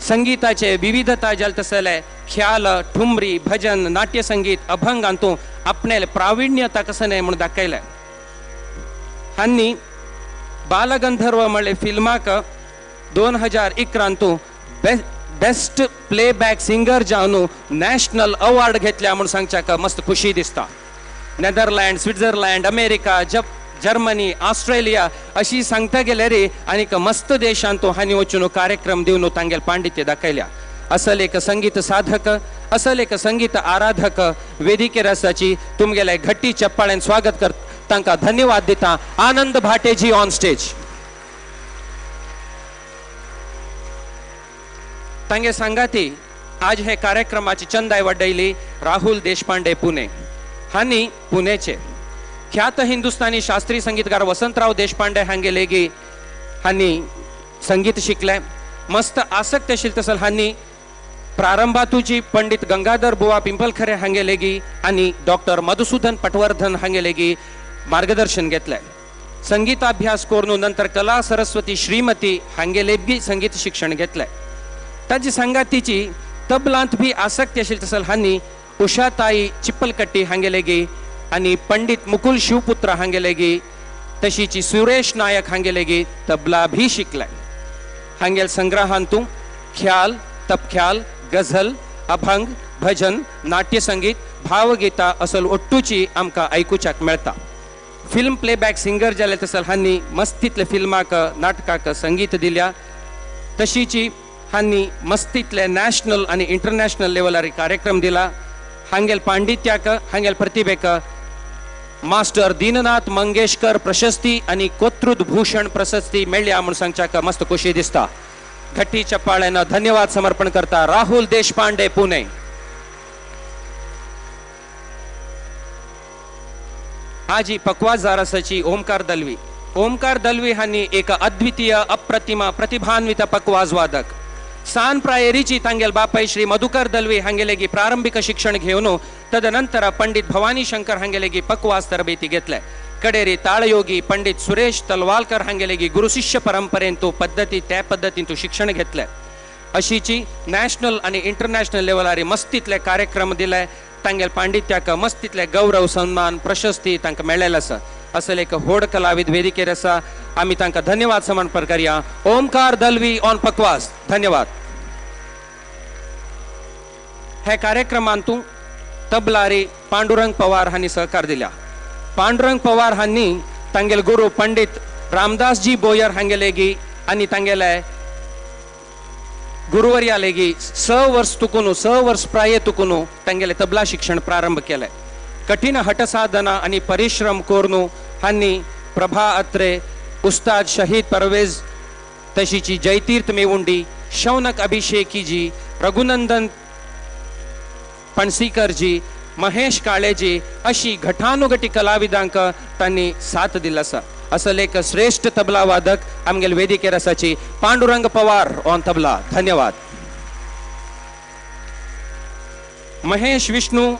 संगीताचे विविधता जाल तसले ख्याल, ठुमरी, भजन, नाट्य संगीत, अभंग हातूंत आपणेल प्राविण्यता कसं म्हूण दाखयलें। हांणी बालगंधर्व म्हणले फिल्माक 2011 बेस्ट प्लेबॅक सिंगर जावन नॅशनल अवॉर्ड घेतल्या म्हूण सांगच्याक मस्त खुशी दिसता। Netherland, Switzerland, America, Germany, Australia अशी सांगता गेल्यार आनीक मस्त देशांत हांणी वचून कार्यक्रम दिवन तांगेल पांडित्य दाखयल्या। असल एक संगीत साधक, असल एक संगीत आराधक वेदिकेर आसाची तुमगेले घट्टी चप्पाळ्यान स्वागत कर तांकां धन्यवाद दिता। आनंद भाटेजी ऑन स्टेज। तांगे सांगाती आज हे कार्यक्रमाची चंदाय वाडयली राहुल देशपांडे पुणे हांणी पुणेचे ख्यात हिंदुस्तानी शास्त्रीय संगीतकार वसंतराव देशपांडे हांगेलेगी हांणी संगीत शिकले। मस्त आसक्त आशिल्ले तसल हांणी प्रारंभातूची पंडित गंगाधर बुवा पिंपलखरे हांगेलेगी आनी डॉक्टर मधुसूदन पटवर्धन हांगेलेगी मार्गदर्शन घेतले। संगीताभ्यास करून नंतर कला सरस्वती श्रीमती हांगेलेगी संगीत शिक्षण घेतले। ताजी सांगातीची तबलांत बी आसक्ती आशिल्ले तसल हांणी उषाताई चिप्पलकट्टी हांगेलेगी आनी पंडित मुकुल शिवपुत्र हांगेलेगी तशीची सुरेश नायक हांगेलेगी तबला भी शिकले। हांगेल संग्रहांतू ख्याल, तपख्याल, गझल, अभंग, भजन, नाट्य संगीत, भावगीता असल ओट्टूची आमकां आयकुच्याक मेळटा। फिल्म प्लेबॅक सिंगर जाले तसल हांणी मस्तीतले फिल्माक, नाटकाक संगीत दिल्या। तशीची हांणी मस्तीतले नॅशनल आनी इंटरनॅशनल लेवलार कार्यक्रम दिला। हांगेल पांडित्याक, हांगेल प्रतिभेक मास्टर दीननाथ मंगेशकर प्रशस्ती आनी कोत्रुद भूषण प्रशस्ती मेळ्ळ्या म्हूण सांगच्याक मस्त खुशी दिसता। घट्टी चप्पाळ्यान धन्यवाद समर्पण करता राहुल देशपांडे पुणे। आजी पकवाज जारासाची ओमकार दलवी। ओमकार दलवी हांणी एक अद्वितीय अप्रतिमा प्रतिभान्वित पकवाज वादक। सान प्रायरीची तांगेल बापाय श्री मधुकर दलवी हांगेलेगी प्रारंभिक शिक्षण घेवन तदनंतर पंडित भवानी शंकर हांगेलेगी पकवास तरबेती घेतले. कडेरी ताळयोगी पंडित सुरेश तलवालकर हांगेलेगी गुरुशिष्य परंपरेंतू पद्दती त्या पद्दतींतू शिक्षण घेतले. अशीची नॅशनल आणि इंटरनॅशनल लेवलारी मस्तीतले कार्यक्रम दिले. तांगेल पांडित्याक मस्तीतले गौरव सन्मान प्रशस्ती तांकां मेळ्ळेले आसा. असले एक व्हड कलाविद वेदिकेर आसा. आमी तांकां धन्यवाद समर्पण करया. ओमकार दलवी ऑन पकवास. धन्यवाद. हे कार्यक्रमांतू तबलारी पांडुरंग पवार हांणी सहकार दिल्या. पांडुरंग पवार हांणी तांगेल गुरु पंडित रामदासजी बोयर हांगेलेगी आनी तांगेले गुरुवर्या लेगी 6 वर्स तुकून 6 वर्स प्राये तुकून तांगेले तबला शिक्षण प्रारंभ केले. कठीण हटसाधना आनी परिश्रम करून हांणी प्रभा अत्रे, उस्ताद शहीद परवेज तशीची जयतीर्थ मेवुंडी, शौनक अभिषेकीजी, रघुनंदन पणसीकरजी, महेश काळेजी अशी घटानुघटी कलाविदांक तांणी साथ दिला आसा. असले एक श्रेष्ठ तबला वादक आमगेल वेदिकेर आसाची पांडुरंग पवार ऑन तबला. धन्यवाद. महेश विष्णू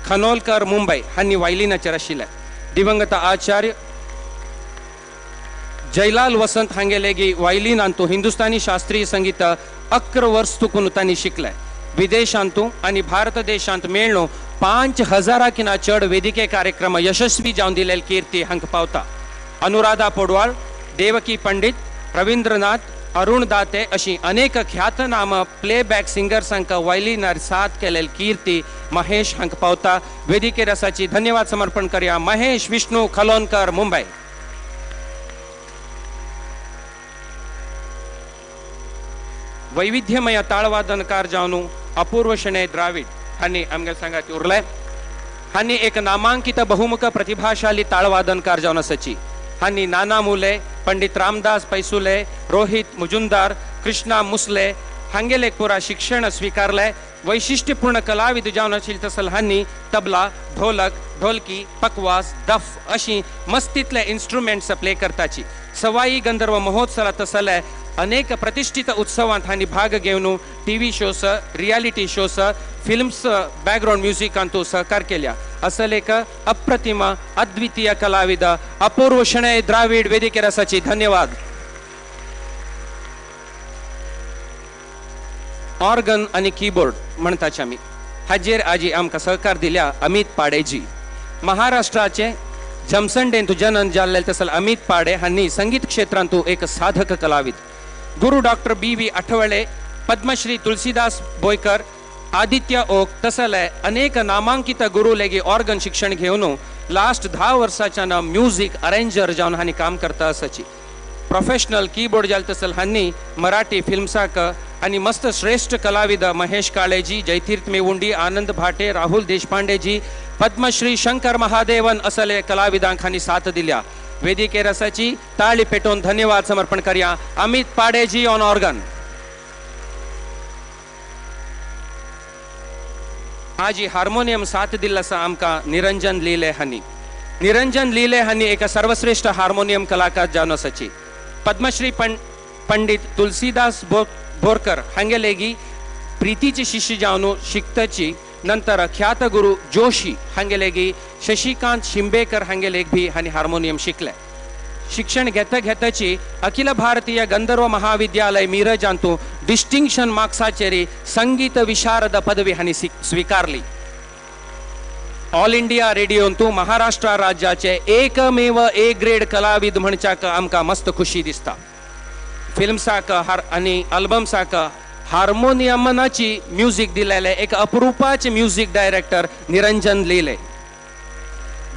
खनोलकर मुंबई हांणी वायलिनाचेर आशिल्ले. दिवंगत आचार्य जयलाल वसंत हांगेलेगी वायलिनांतू हिंदुस्तानी शास्त्रीय संगीत 11 वर्स तुकून तांणी शिकले. विदेशांतू आनी भारत देशांत मेळ्ळो 5000 किना चड वेदिके कार्यक्रम यशस्वी जावन दिलेल कीर्ती हांकां पावता. अनुराधा पोडवाळ, देवकी पंडित, रवींद्रनाथ, अरुण दाते अशी अनेक ख्यातनाम प्लेबॅक सिंगर्सांक वायलिनार साथ केलेल कीर्ती महेश हांकां पावता. वेदिके रसाची धन्यवाद समर्पण करया. महेश विष्णू खलोनकर मुंबई. वैविध्यमय ताळवादनकार जावन अपूर्व शणै द्राविड हांणी आमगे सांगात उरले. हांणी एक नामांकित बहुमुख प्रतिभाशाली ताळवादनकार जावन आसाची. हांणी नाना मुले, पंडित रामदास पैसुले, रोहित मुजुमदार, कृष्णा मुसले हांगेले पुरा शिक्षण स्वीकारले. वैशिष्ट्यपूर्ण कलाविद जावन आशिल्ले तसल हांणी तबला, ढोलक, ढोलकी, पकवास, दफ अशी मस्तीतले इन्स्ट्रुमेंट्स प्ले करताची. सवाई गंधर्व महोत्सवात तसले अनेक प्रतिष्ठित उत्सवांत हांणी भाग घेवन TV shows, reality shows, films background म्युजिकांतू सहकार केल्या. असले एक अप्रतिम अद्वितीय कलाविद अपूर्व शणै द्राविड वेदिकेर आसाची. धन्यवाद. ऑर्गन आनी कीबोर्ड म्हणटाचे आमी हाजेर आजी आमकां सहकार दिल्या अमित पाडेजी. महाराष्ट्राचे जमसंडेंतू जनन जाल्ले तसल अमित पाडे हांणी संगीत क्षेत्रांतू एक साधक कलाविद. गुरु doctor B.V. Athawale, Padmashri Tulsidas Boyekar, Aditya okay तसले अनेक नामांकित गुरु लेगी ऑर्गन शिक्षण घेवन लास्ट 10 वर्साच्यान म्युझिक अरेंजर जावन हांणी काम करता आसाची. प्रोफेशनल कीबोर्ड जाले तसल हांणी मराठी फिल्म्साक आनी मस्त श्रेष्ठ कलाविद महेश काळेजी, जयतीर्थ मेवुंडी, आनंद भाटे, राहुल देशपांडेजी, पद्मश्री शंकर महादेवन असले कलाविदांक हांणी साथ दिल्या. वेदिकेर आसाची ताळी पेटोवन धन्यवाद समर्पण करया. Amit Pandeji on organ. आजी हार्मोनियम साथ दिल्लो आसा आमकां निरंजन लिले हांणी. निरंजन लिले हांणी एक सर्वश्रेष्ठ हार्मोनियम कलाकार जावन आसाची. पद्मश्री पंडित तुलसीदास बोरकर हांगेलेगी प्रीतीचे शिष्य जावन शिकतची. नंतर ख्यात गुरु जोशी हांगेलेगी शशिकांत शिंबेकर हांगेलेग बी हांणी हार्मोनियम शिकले. शिक्षण घेता घेताची अखिल भारतीय गंधर्व महाविद्यालय मिरजांतू डिस्टिंक्शन मार्क्साचेरी संगीत विशारद पदवी हांणी स्वीकारली. ऑल इंडिया रेडियोंतू महाराष्ट्र राज्याचे एकमेव ए ग्रेड कलाविद म्हणच्याक आमकां मस्त खुशी दिसता. फिल्म्साक आनी अल्बम्साक हार्मोनियमनाची म्युझिक दिलेले एक अप्रुपाचे म्युझिक डायरेक्टर निरंजन लिले.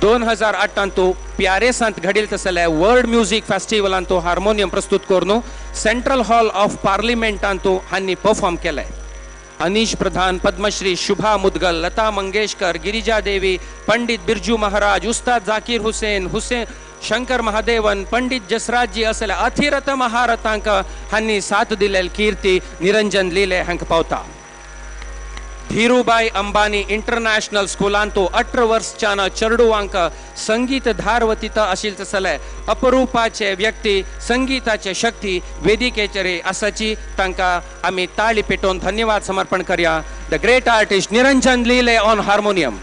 2008 प्यारेसांत घडील तसले वर्ल्ड म्युझिक फेस्टिवलांतू हार्मोनियम प्रस्तुत करून सेंट्रल हॉल ऑफ पार्लिमेंटांतू हांणी परफॉर्म केले. अनीश प्रधान, पद्मश्री शुभा मुदगल, लता मंगेशकर, गिरिजा देवी, पंडित बिरजू महाराज, उस्ताद जाकीर हुसेन, शंकर महादेवन, पंडित जसराजजी असले अथिरथ महारथांक हांणी साथ दिलेल कीर्ती निरंजन लिले हांकां पावता. धीरूभाई अंबानी इंटरनॅशनल स्कुलांतू 18 वर्षान चेडवांक संगीत धारवतीत आशिल्ले तसले अपरूपाचे व्यक्ती संगीताचे शक्ती वेदिकेचेर आसाची तांकां आमी ताळी पेटोवन धन्यवाद समर्पण करया. The great artist Niranjan Lile on harmonium.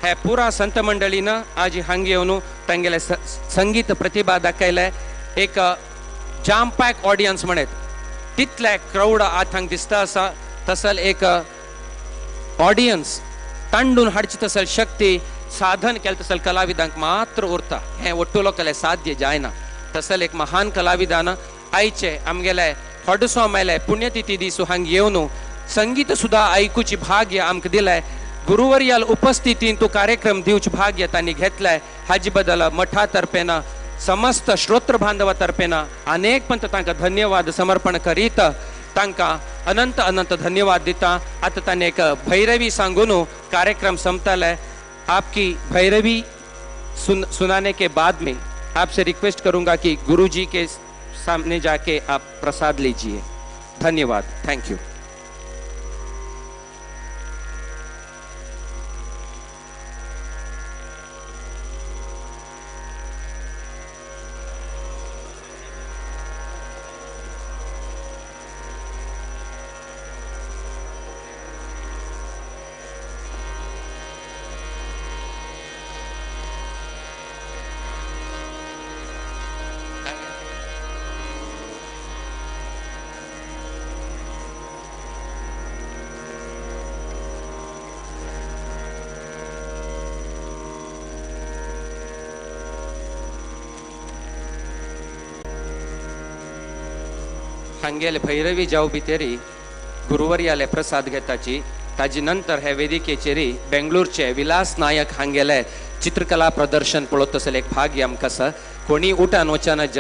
हे पुरा संत मंडळीन आज हांगा येवन तांगेले संगीत प्रतिभा दाखयले. एक जाम पॅक ऑडियन्स म्हणत तितले क्रावड आत हांगा दिसता आसा तसल एक ऑडियन्स तांडून हाडची तसल शक्ती साधन केलें तसल कलाविदांक मात्र उरता. हें ಒಟ್ಟು लोकांले साध्य जायना. तसल एक महान कलाविदान आयचे आमगेले हडसो मेले पुण्यतिथी दिसू हांगा येवन संगीत सुद्दां आयकुची भाग्य आमकां दिलें. गुरुवर्याल उपस्थितीन तो कार्यक्रम दिवचे भाग्य तांणी घेतलाय. हाजे बदल मठा तर्फेन समस्त श्रोत्र बांधवा तर्फेन अनेक पंत तांकां धन्यवाद समर्पण करीत तांकां अनंत अनंत धन्यवाद दिता. आतां तांणी एक भैरवी सांगून कार्यक्रम संपताले. आपकी भैरवी सुनाने के बाद में आपसे रिक्वेस्ट करूंगा कि गुरुजी के सामने जाके आप प्रसाद लीजिए. धन्यवाद. Thank you. हांगेले भैरवी जाव भितरी गुरुवर्याले प्रसाद घेताची. ताजे नंतर हे वेदिकेचेरी बेंगळूरचे विलास नायक हांगेले चित्रकला प्रदर्शन पळोवत तसले एक भाग्य आमकां आसा. कोणी उठान वचना ज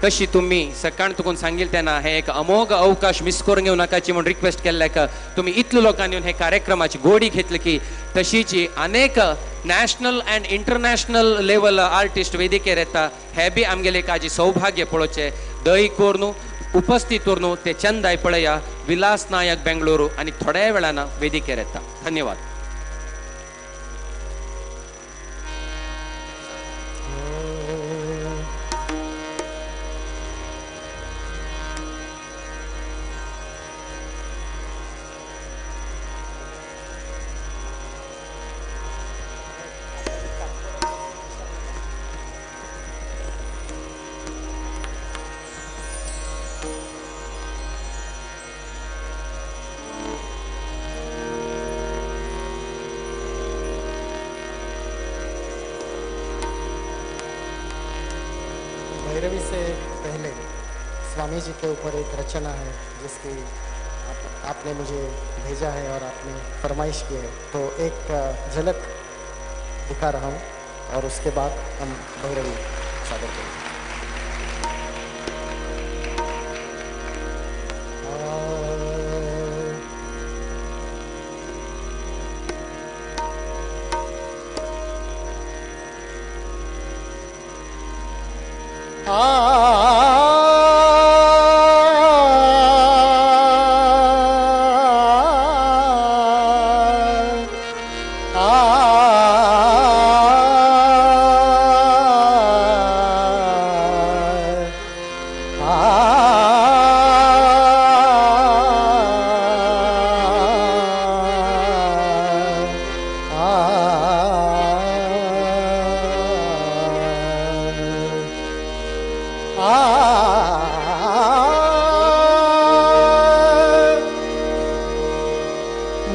कशी तुम्ही सकाळ तुकून सांगिल तेन्ना हे एक अमोघ अवकाश मिस करून घेवं नाकाची म्हूण रिक्वेस्ट केल्ले का तुमी इतले लोकांनी येवन हे कार्यक्रमाची गोडी घेतली की तशीची अनेक national and international level artist वेदिकेर येता. हे बी आमगेले एक आजी सौभाग्य पळोवचें. दही कोरून उपस्थित उरनु ते चंदाय पळया विलास नायक बेंगळुरू आनी थोड्या वेळान वेदिकेर येता. धन्यवाद. भैरवी से पहले स्वामी जी के ऊपर एक रचना है जिसकी आपने मुझे भेजा है और आपने फरमाइश की है, तो एक झलक दिखा रहा हूँ और उसके बाद हम भैरवी सादर करेंगे.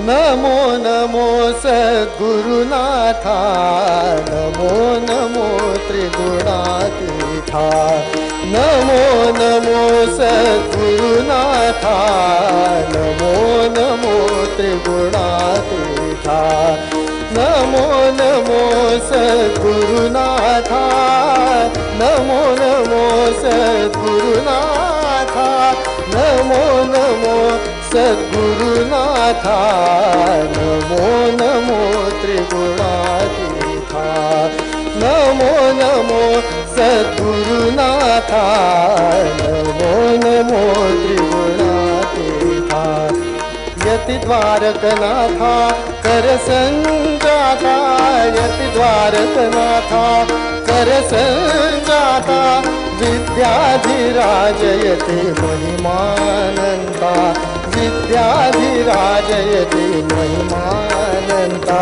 नमो नमो सद्गुरुनाथा, नमो नमो त्रिगुणातीता, नमो नमो सद्गुरुनाथा, नमो नमो त्रिगुणातीता, नमो नमो सद्गुरुनाथा, नमो नमो सद्गुरुनाथा, नमो नमो सद्गुरुनाथा, नमो नमो त्रिगुणातीता, नमो नमो सद्गुरुनाथा, नमो नमो त्रिगुणातीता। यति द्वारकनाथा कर संजाता, यति द्वारकनाथा कर संजाता, विद्याधिराजयति महिमानंता, विद्याधिराजयति महिमानंता।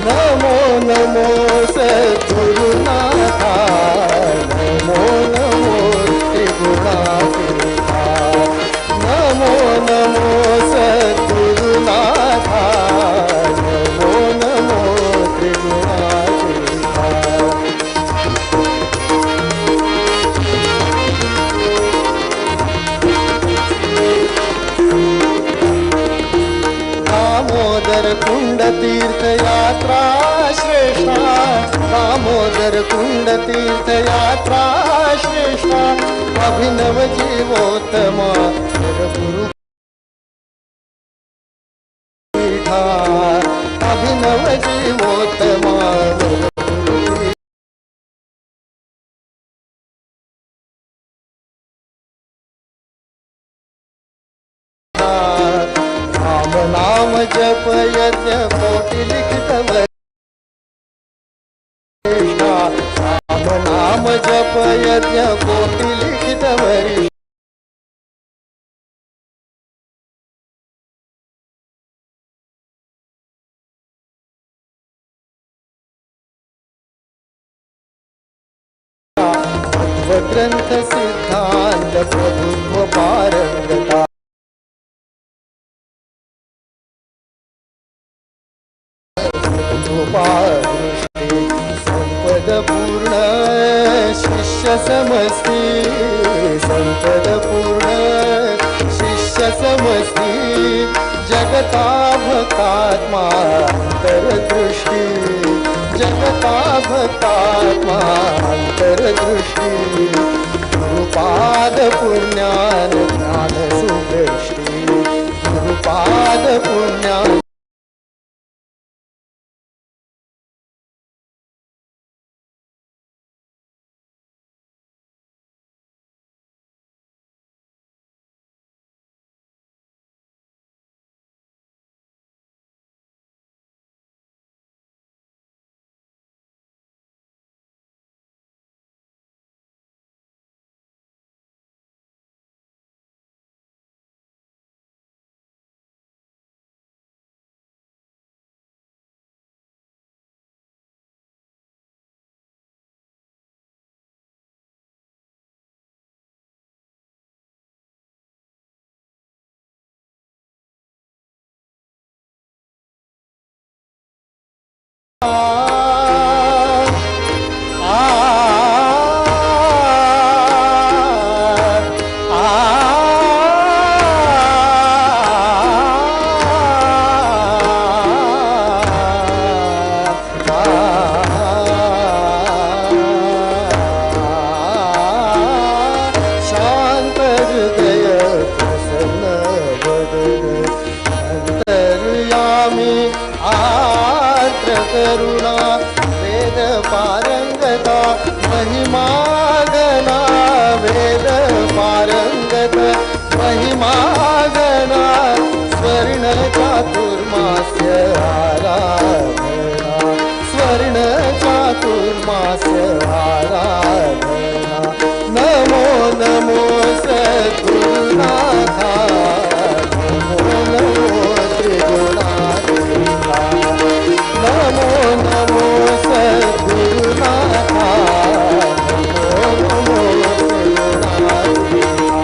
नमो नमो सद्गुरुनाथा, नमो नमो त्रिगुणातीता, नमो नमो सद्गुरुनाथा, नमो नमो त्रिगुणातीता। दामोदर कुंड तीर्थ यात्रा श्रेष्ठा, दामोदर कुंड तीर्थ यात्रा श्रेष्ठा, अभिनव जीवोत्तमा गुरु पीठा, अभिनव जीवोत्तमा राम नाम जप यज्ञ कोटि लिखित वरिष्ठा, राम नाम जप यज्ञ कोटि लिखित वरिष्ठा। ग्रंथ सिद्धांत प्रभुत्व पारंगता, कृपादृष्टि संपद पूर्ण शिष्य समस्ती, संपद पूर्ण शिष्य समस्ती, जगता भक्तात्मा अंतर्दृष्टि, जगता भक्तात्मा अंतर्दृष्टि, गुरुपाद पुण्यान ज्ञान सुदृष्टि, गुरुपाद पुण्यान करुणा वेद पारंगता महिमा गणा, वेद पारंगत महिमा गणा, स्वर्ण चातुर्मास्य आराधना, स्वर्ण चातुर्मास्य आराधना। नमो नमो सद्गुरुनाथा, नमो नमो त्रिगुणातीता, नमो नमो सद्गुरुनाथा, नमो नमो त्रिगुणातीता,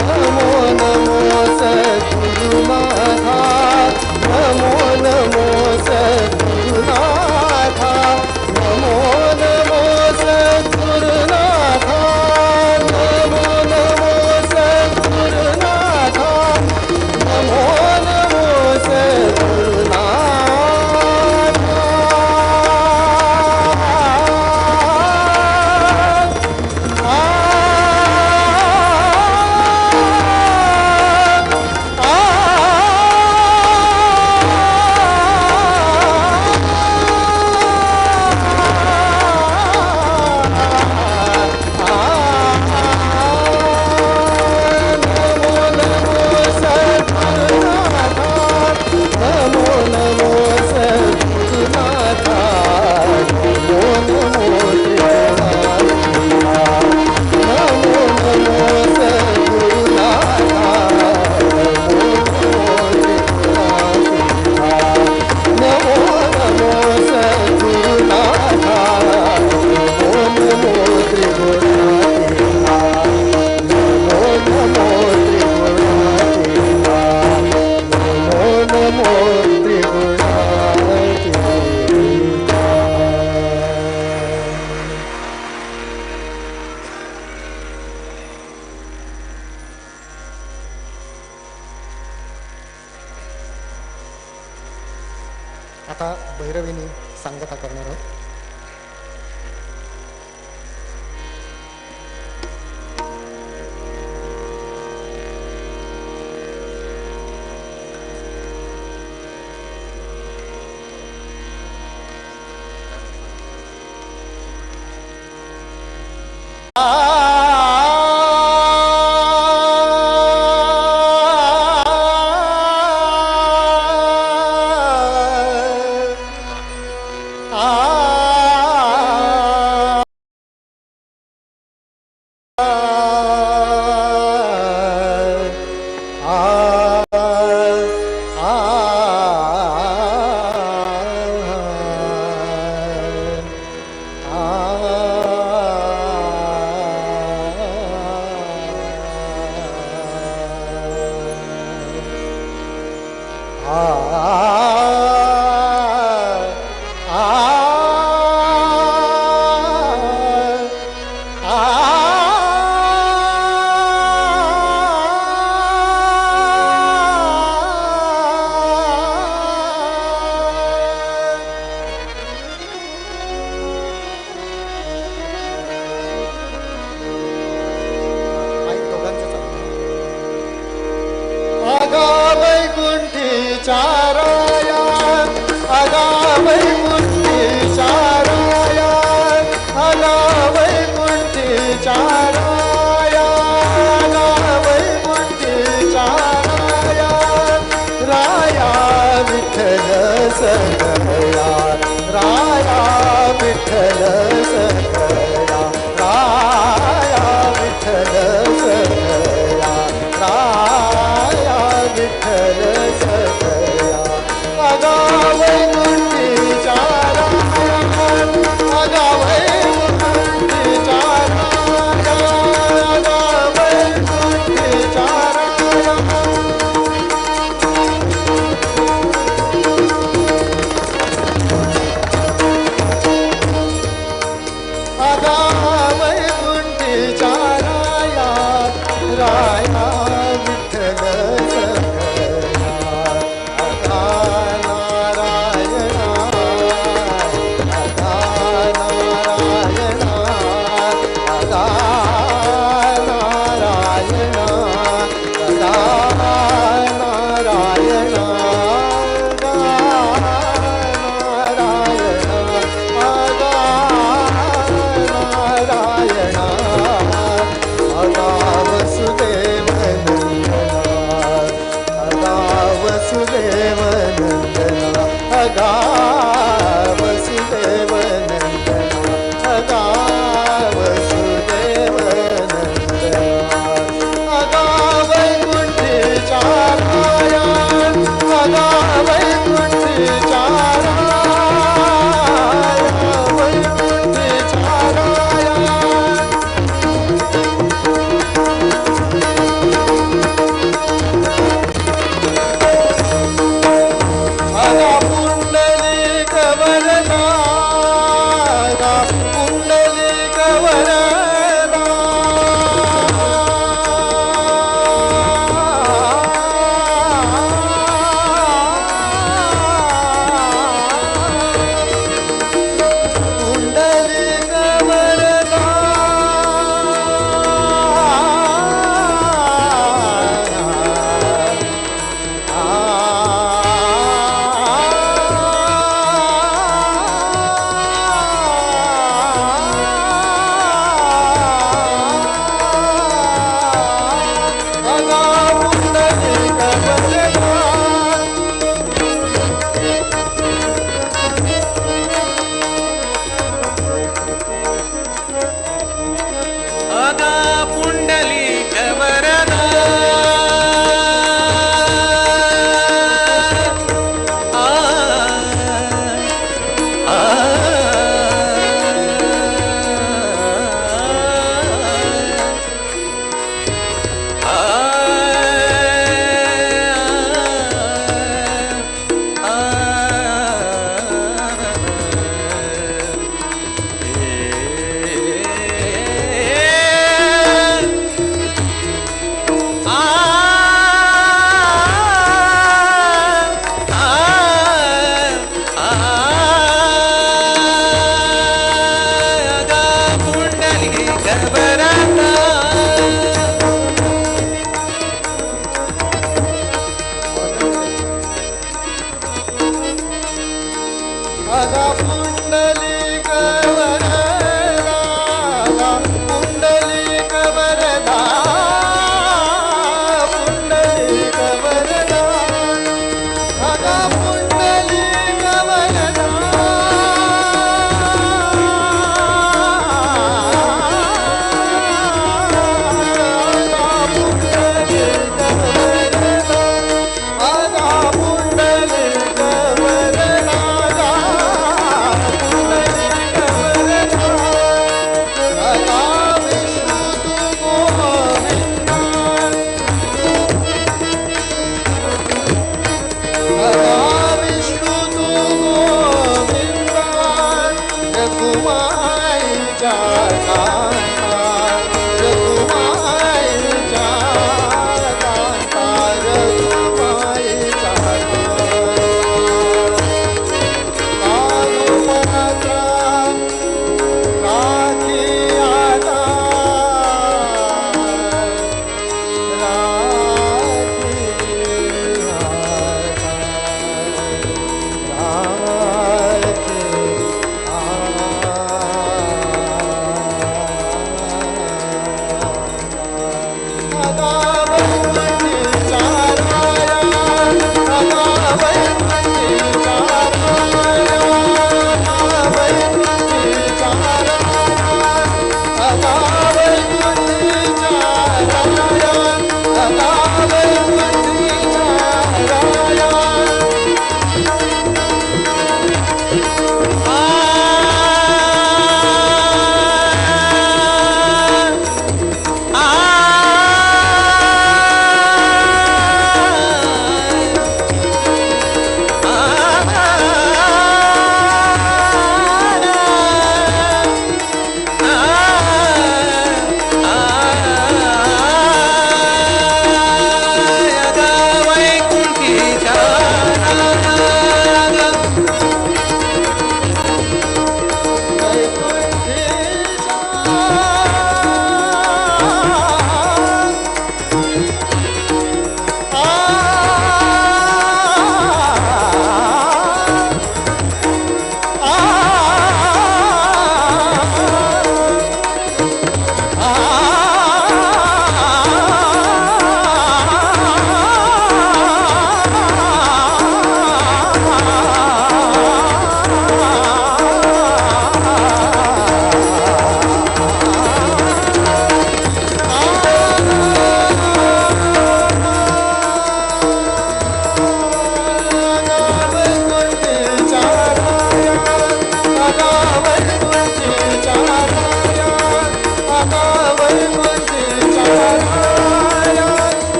नमो नमो सद्गुरुनाथा, नमो नमो सद्गुरुनाथा, नमो नमो सद्गुरुनाथा, नमो नमो। भैरवीने सांगता करणार आहोत.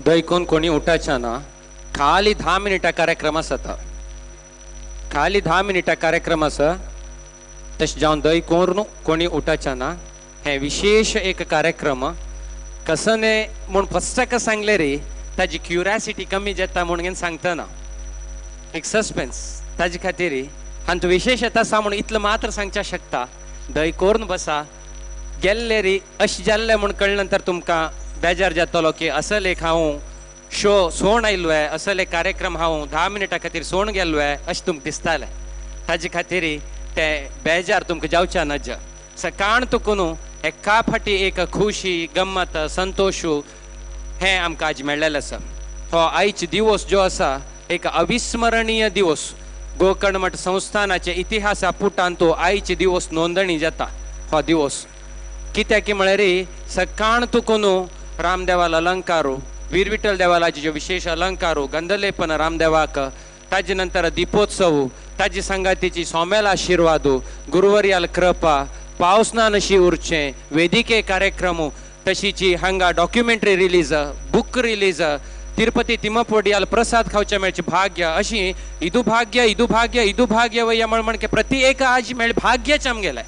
दैकून कोणी उठायचा ना, खाली 10 मिनिटां कार्यक्रम आसता, खाली 10 मिनिटां कार्यक्रम आसा, तशें जावन दैकून कोणी उठायचा ना। हे विशेष एक कार्यक्रम कसने म्हूण फस्टक सांगले रे ताजी क्युरियोसिटी कमी जाता म्हणून सांगतना एक सस्पेन्स ताजे खातीर हांतू विशेश आसा म्हूण इतलें मात्र सांगच्या शकता. दय कोरून बसा गेल्ले री अशें जाल्लें म्हूण कळ्ळें नंतर तुमकां बेजार जातलो की असल एक हांव शो सोण आयलो असल एक कार्यक्रम हांव 10 मिनटां खातीर सोण गेल्लो अशें तुमकां दिसतालें. ताजे खातीर ते बेजार तुमकां जावच्या नज. सकाळ तुकून एका फाटी एक खुशी गम्मत संतोश हें आमकां आज मेळ्ळेलें आसा. हो आयज दिवस जो आसा एक अविस्मरणीय दिवस. गोकर्ण मठ संस्थानाचे इतिहासा पुटान तो आयचे दिवस नोंदणी जाता. हो दिवस कित्याक म्हळ्यार सकाळ तुकून रामदेवाल अलंकारू वीर विठ्ठल देवालाचे ज्यो विशेष अलंकारू गंधलेपन रामदेवाक ताजे नंतर दीपोत्सव ताजे संगातीची सोमेल आशिर्वादू गुरुवर्याल कृपा पावस ना नशी उरचें वेदिके कार्यक्रम तशीची हांगा documentary release book release Tirupati तिमपोडियाल प्रसाद खावचे मेळचे भाग्य अशी इदू भाग्य इदू भाग्य इदू भाग्य वय म्हण म्हणके प्रति एक आज मेळ भाग्यच आमगेलें.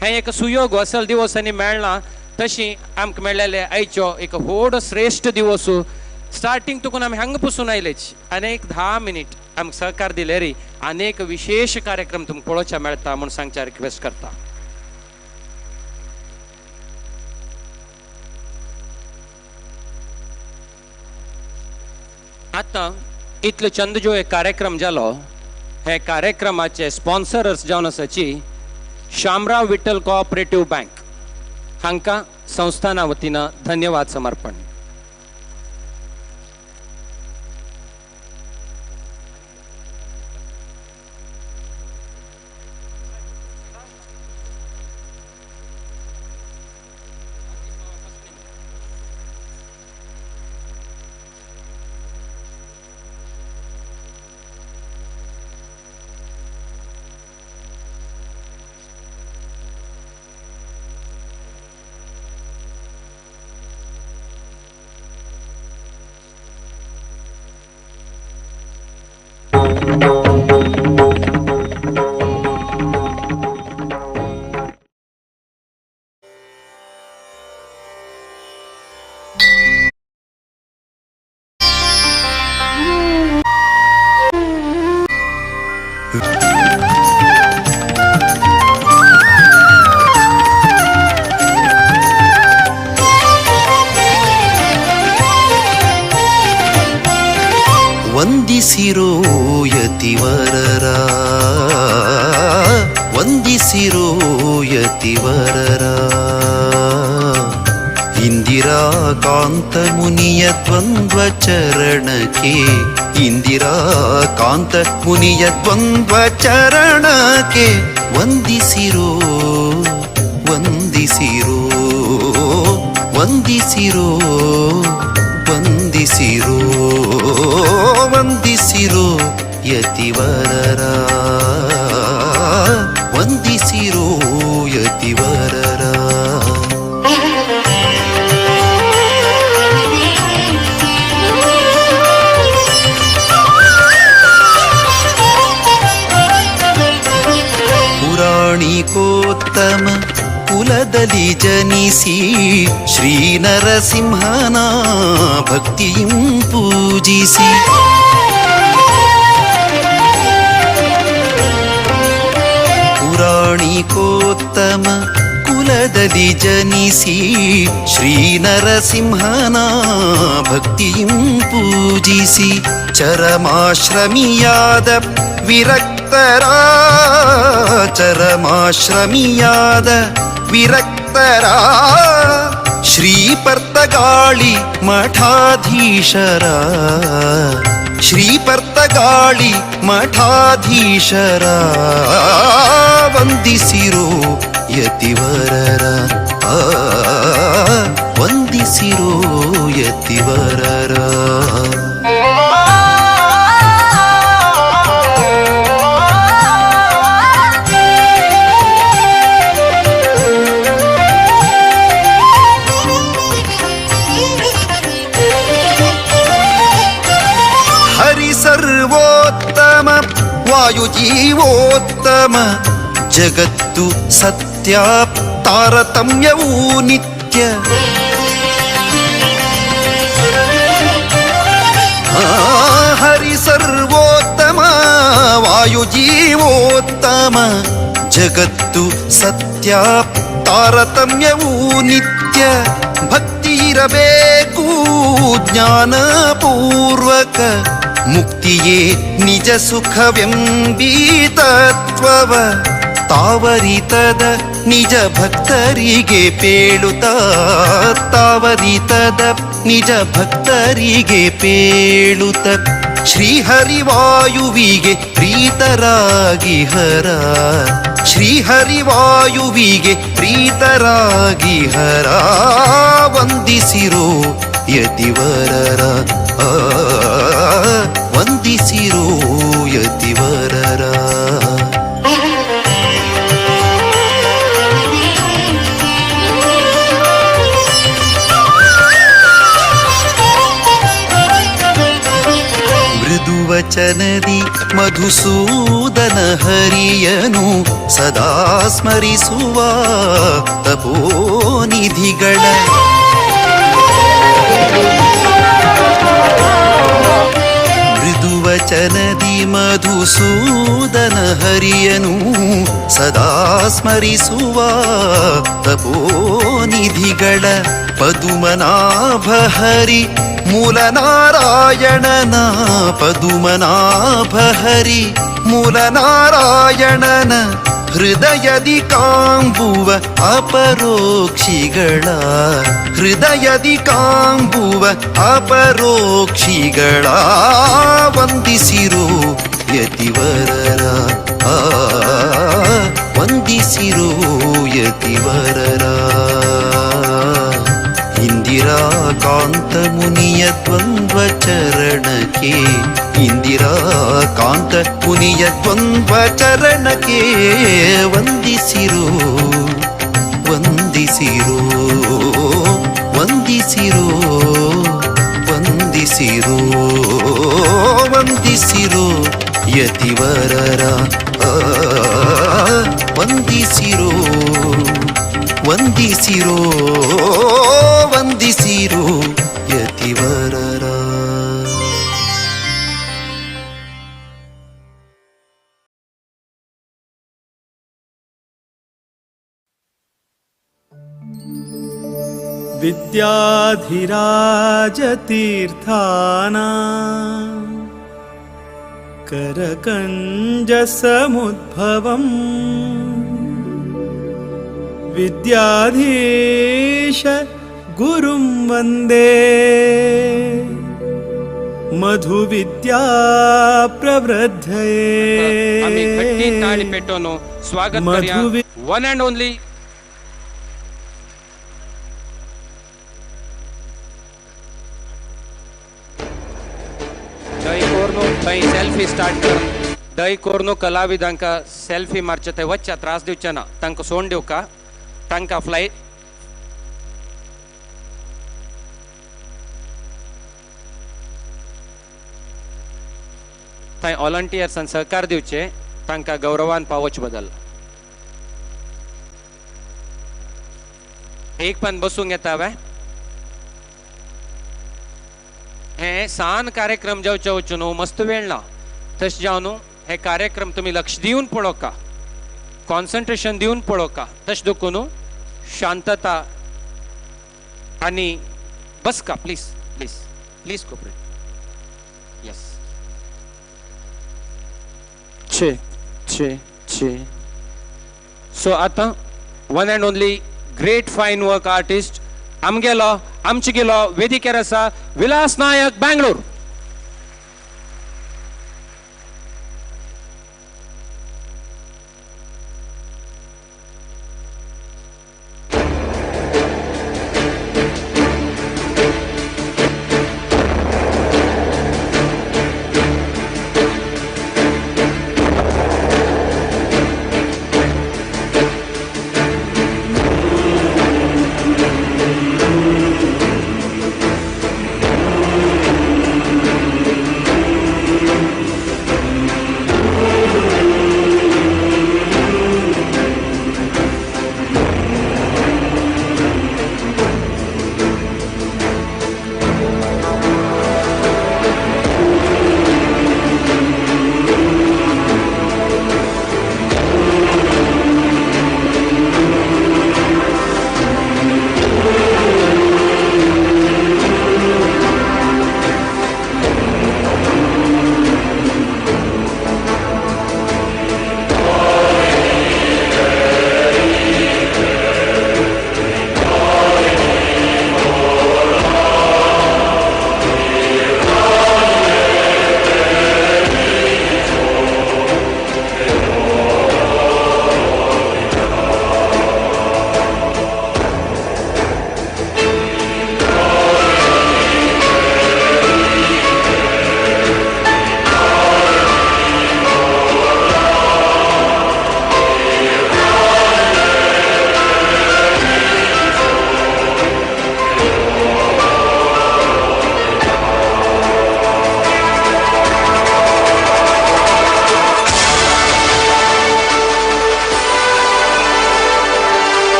हें एक सुयोग असल दिवसांनी मेळना तशी आमकां मेळ्ळेलें आयचो एक व्हड श्रेश्ठ दिवस. स्टार्टींग तुकून आमी हांगा पसून आयलेच आनी एक 10 मिनीट आमकां सहकार दिले री आनी एक विशेश कार्यक्रम तुमकां पळोवच्या मेळटा म्हूण सांगच्या रिक्वेस्ट करता. आतां इतलो चंद जो एक कार्यक्रम जालो हे कार्यक्रमाचे स्पॉन्सरर्स जावन आसाची शामराव विठ्ठल कोऑपरेटिव्ह बँक हांकां संस्थाना वतीन धन्यवाद समर्पण. ವಂದಿಸಿರೋ ಯತಿವರರ, ವಂದಿಸಿರೋ ಯತಿವರರ. ಇಂದಿರಾಕಾಂತ ಮುನಿಯ ದ್ವಂದ್ವ ಚರಣಕ್ಕೆ, ಇಂದಿರಾಕಾಂತ ಮುನಿಯ ದ್ವಂದ್ವ ಚರಣಕ್ಕೆ ವಂದಿಸಿರೋ, ವಂದಿಸಿರೋ, ವಂದಿಸಿರೋ, ವಂದಿಸಿರೋ, ವಂದಿಸಿರೋ ಯತಿವರರ, ವಂದಿಸಿರೋ ಯತಿವರರ. ಪುರಾಣಿಕೋತ್ತಮ ಕುಲದಲ್ಲಿ ಜನಿಸಿ ಶ್ರೀ ನರಸಿಂಹನ ಭಕ್ತಿಯಂ ಪೂಜಿಸಿ, ಪುರಾಣಿಕೋತ್ತಮ ಕುಲದಲ್ಲಿ ಜನಿಸಿ ಶ್ರೀ ನರಸಿಂಹನ ಭಕ್ತಿಯಂ ಪೂಜಿಸಿ, ಚರಮಾಶ್ರಮಿಯಾದ ವಿರಕ್ತರ, ಚರಮಾಶ್ರಮಿಯಾದ ವಿರಕ್ತರ, ಶ್ರೀ ಪರ್ತಗಾಳಿ ಮಠಾಧೀಶರ, ಶ್ರೀ ಪರ್ತಗಾಳಿ ಮಠಾಧೀಶರ, ವಂದಿಸಿರೋ ಯತಿವರರ, ವಂದಿಸಿರೋ ಯತಿವರರ. ಸರ್ವೋತ್ತಮ ವಾಯುಜೀವೋತ್ತಮ ಜಗತ್ತು ಸತ್ಯ ತಾರತಮ್ಯವೂ ನಿತ್ಯ. ವಾಯುಜೀವೋತ್ತಮ ಜಗತ್ತು ಸತ್ಯ ತಾರತಮ್ಯವೂ ನಿತ್ಯ ಭಕ್ತಿ ಇರಬೇಕು ಜ್ಞಾನಪೂರ್ವಕ ಮುಕ್ತಿಯೇ ನಿಜ ಸುಖವೆಂಬೀ ತತ್ವವ ತಾವರಿತದ ನಿಜ ಭಕ್ತರಿಗೆ ಪೇಳುತ್ತ ತಾವರಿತದ ನಿಜ ಭಕ್ತರಿಗೆ ಪೇಳುತ್ತ ಶ್ರೀಹರಿವಾಯುವಿಗೆ ಪ್ರೀತರಾಗಿ ಹರ ಶ್ರೀಹರಿವಾಯುವಿಗೆ ಪ್ರೀತರಾಗಿ ಹರ ವಂದಿಸಿರೋ ಯತಿವರರ ವಂದಿಸಿರೋ ಯತಿವರರ. ಮೃದುವಚನದಿ ಮಧುಸೂದನ ಹರಿಯನು ಸದಾ ಸ್ಮರಿಸುವ ತಪೋನಿಧಿಗಳ ಮೃದುವಚನದಿ ಮಧುಸೂದನ ಹರಿಯನು ಸದಾ ಸ್ಮರಿಸುವ ತಪೋನಿಧಿಗಳ ಪದುಮನಾಭ ಹರಿ ಮೂಲನಾರಾಯಣನ ಪದುಮನಾಭ ಹರಿ ಮೂಲನಾರಾಯಣನ ಹೃದಯದಿ ಕಾಂಬುವ ಅಪರೋಕ್ಷಿಗಳ ಹೃದಯದಿ ಕಾಂಬುವ ಅಪರೋಕ್ಷಿಗಳ ವಂದಿಸಿರೋ ಯತಿವರರ ವಂದಿಸಿರೋ ಯತಿವರರ. ಇಂದಿರಾಕಾಂತ ಮುನಿಯ ದ್ವಂದ್ವ ಚರಣಕ್ಕೆ ಇಂದಿರಾಕಾಂತ ಮುನಿಯ ದ್ವಂದ್ವ ಚರಣಕ್ಕೆ ವಂದಿಸಿರೋ ವಂದಿಸಿರೋ ವಂದಿಸಿರೋ ವಂದಿಸಿರೋ ವಂದಿಸಿರೋ ಯತಿವರರ ವಂದಿಸಿರೋ ವಂದಿಸಿರೋ ವಂದಿಸಿರೋ ಯತಿವರರ. विद्याधिराजतीर्थानां करकञ्जसमुद्भवम् विद्याधीश गुरुं वन्दे मधुविद्या प्रवृद्धये. आमी घट्टी ताळी पेटोवन स्वागत करूया वन अँड ओनली दही कोरनो थंय सेल्फी स्टार्ट कर दही कोरनो कलाविदांक सेल्फी मारचे थंय वच्च्या त्रास दिवचे ना तांकां सोड दिवका तांकां फ्लायट थंय व्हॉलंटियर्सान सहकार दिवचे तांकां गौरवान पावोवचे बदल एक पण बसूंक येता वे हे सान कार्यक्रम जावचे वचून न्हू मस्त वेळ ना तशें जावन न्हू हे कार्यक्रम तुमी लक्ष दिवन पळोवका कॉन्सन्ट्रेशन दिवन पळोवका तशें देखून न्हू शांतता आनी बसका please please please cooperate. Yes छे छे छे. सो आतां one and only great fine work artist आमगेलो आमचे गेलो वेदिकेर आसा विलास नायक बेंगलोर.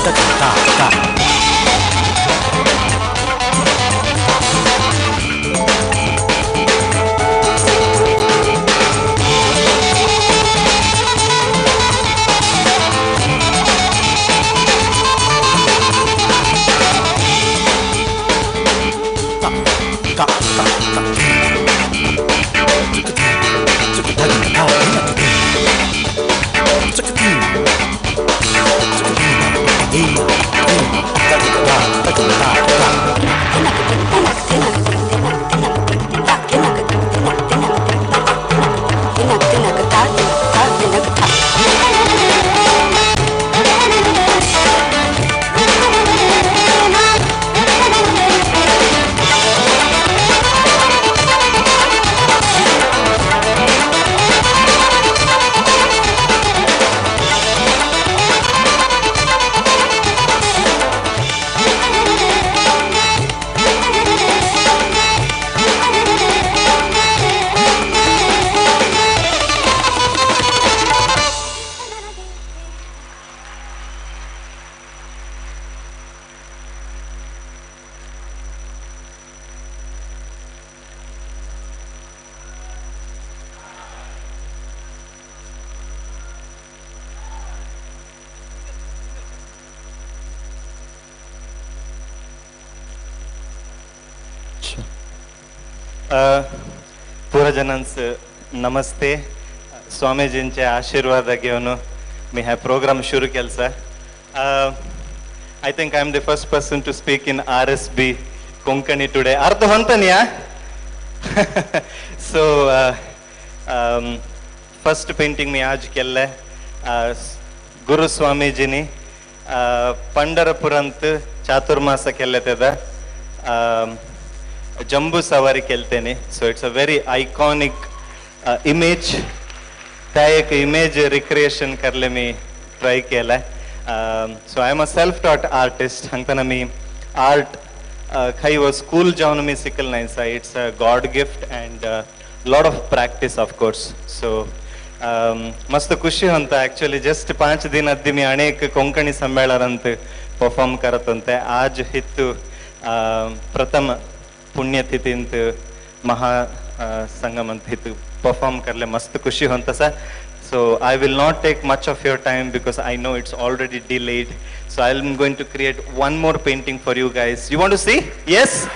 ta ta. पुरजनांचं नमस्ते. स्वामीजींचे आशीर्वाद घेऊन मी हा प्रोग्राम सुरू केला. I think I am the first person to speak in RSB Konkani today. अर्थ म्हणतो न्ही. सो फर्स्ट पेंटिंग मी आज केल्लें गुरु स्वामीजींनी पंढरपुरांत चातुर्मास केल्ले तेदा जंबू सवारी केलतेनी. So it's a very iconic image. त्या एक इमेज रिक्रिएशन करले मी ट्राय केलाय. So I am a self taught artist. हांगतना मी आर्ट खंय वो स्कूल जावन मी शिकल नाही सा. It's a God gift and lot of practice of course. So मस्त खुशी होता. ॲक्च्युअली जस्ट 5 दिन आधी मी अनेक कोंकणी संमेलनांत परफॉर्म करत होते. आज हित प्रथम पुण्यतिथींत महा संगमंत हित परफॉर्म करले मस्त खुशी होता सा. So I will not take much of your time because I know it's already delayed. So I am going to create one more painting for you guys. You want to see? Yes?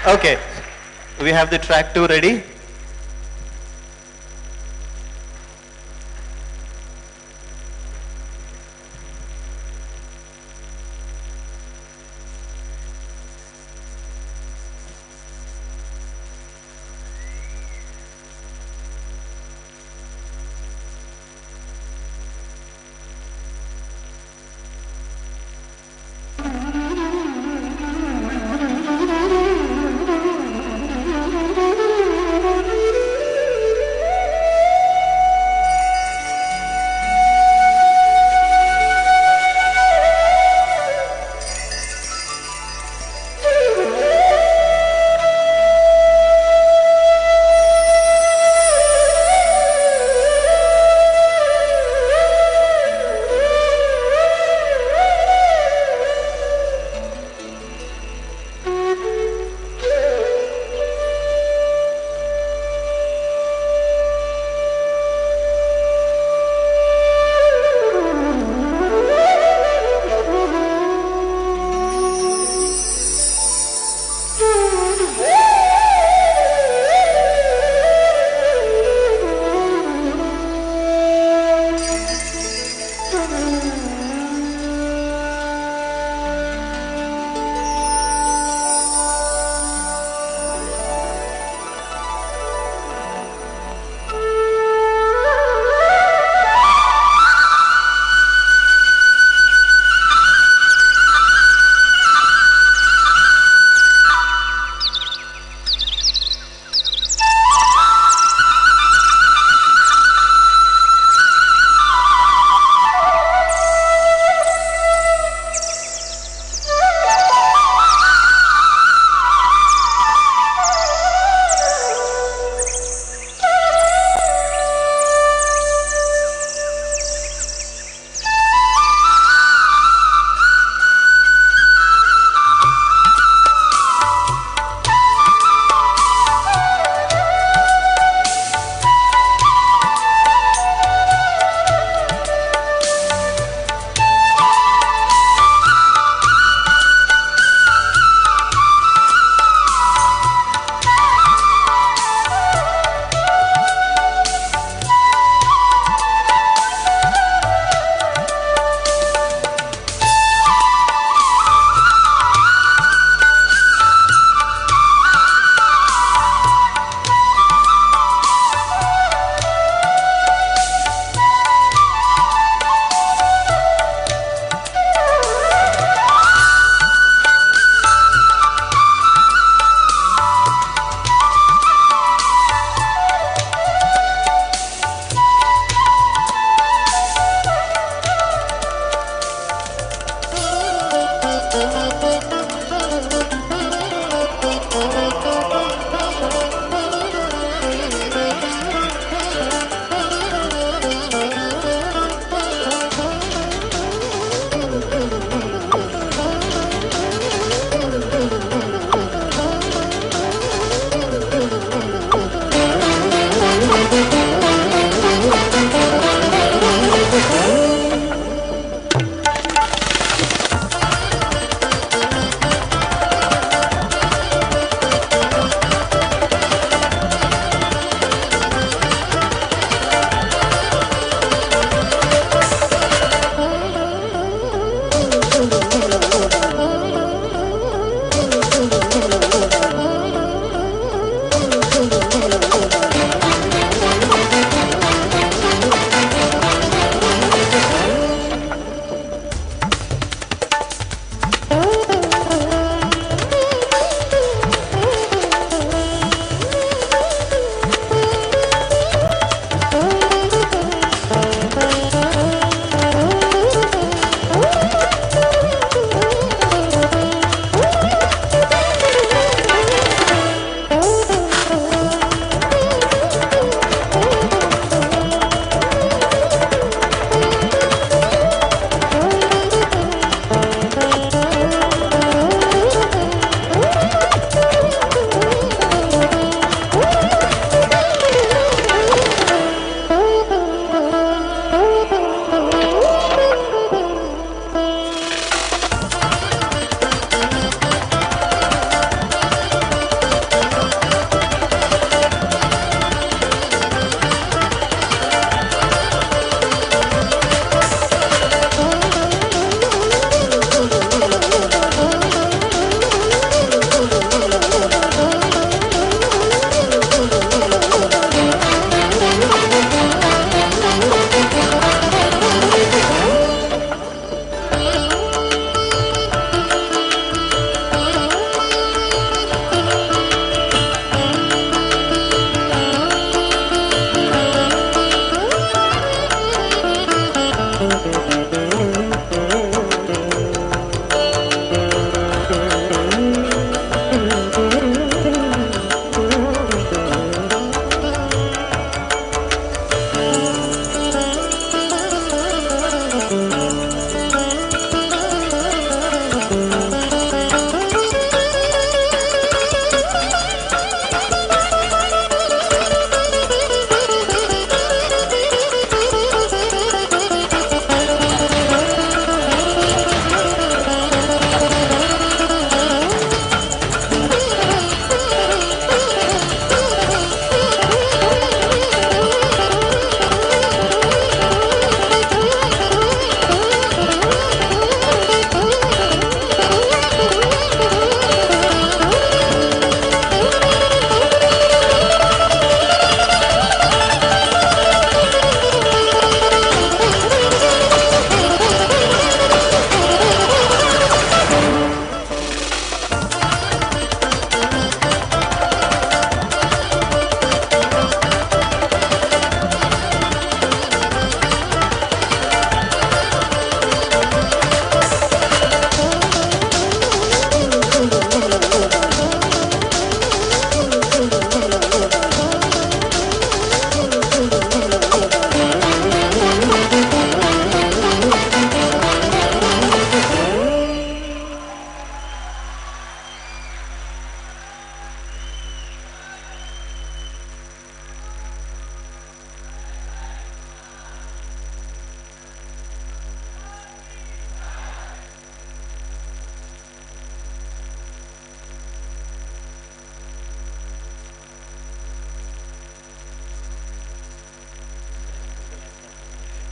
Okay, we have the track 2 ready. Thank you.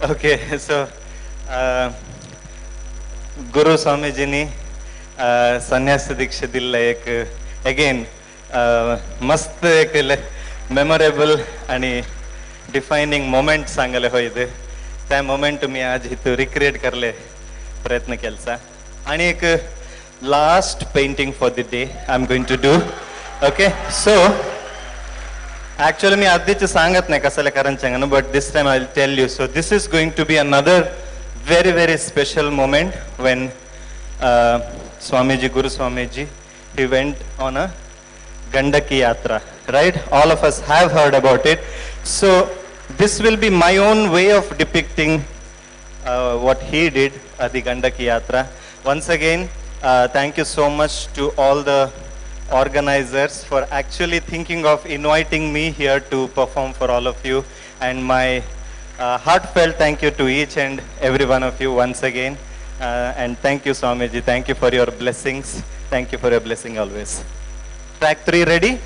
Okay, so Guru स्वामीजींनी संन्यास दीक्षा दिल्ले एक again मस्त एक memorable आणि defining moment सांगले होय ते. त्या मोमेंट मी आज हितू रिक्रिएट करले प्रयत्न केलचा. आणि एक last painting for the day I am going to do. Okay, so actually मी आधीच सांगत नाही कसले कारण सांगा, but this time I will tell you. So this is going to be another very very special moment when Swamiji, Guru Swamiji, he went on a Gandaki Yatra, right? All of us have heard about it. So this will be my own way of depicting what he did at the Gandaki Yatra. Once again, thank you so much to all the organizers for actually thinking of inviting me here to perform for all of you, and my heartfelt thank you to each and every one of you once again. And thank you, Swamiji. Thank you for your blessings. Thank you for your blessing always. Track 3 ready?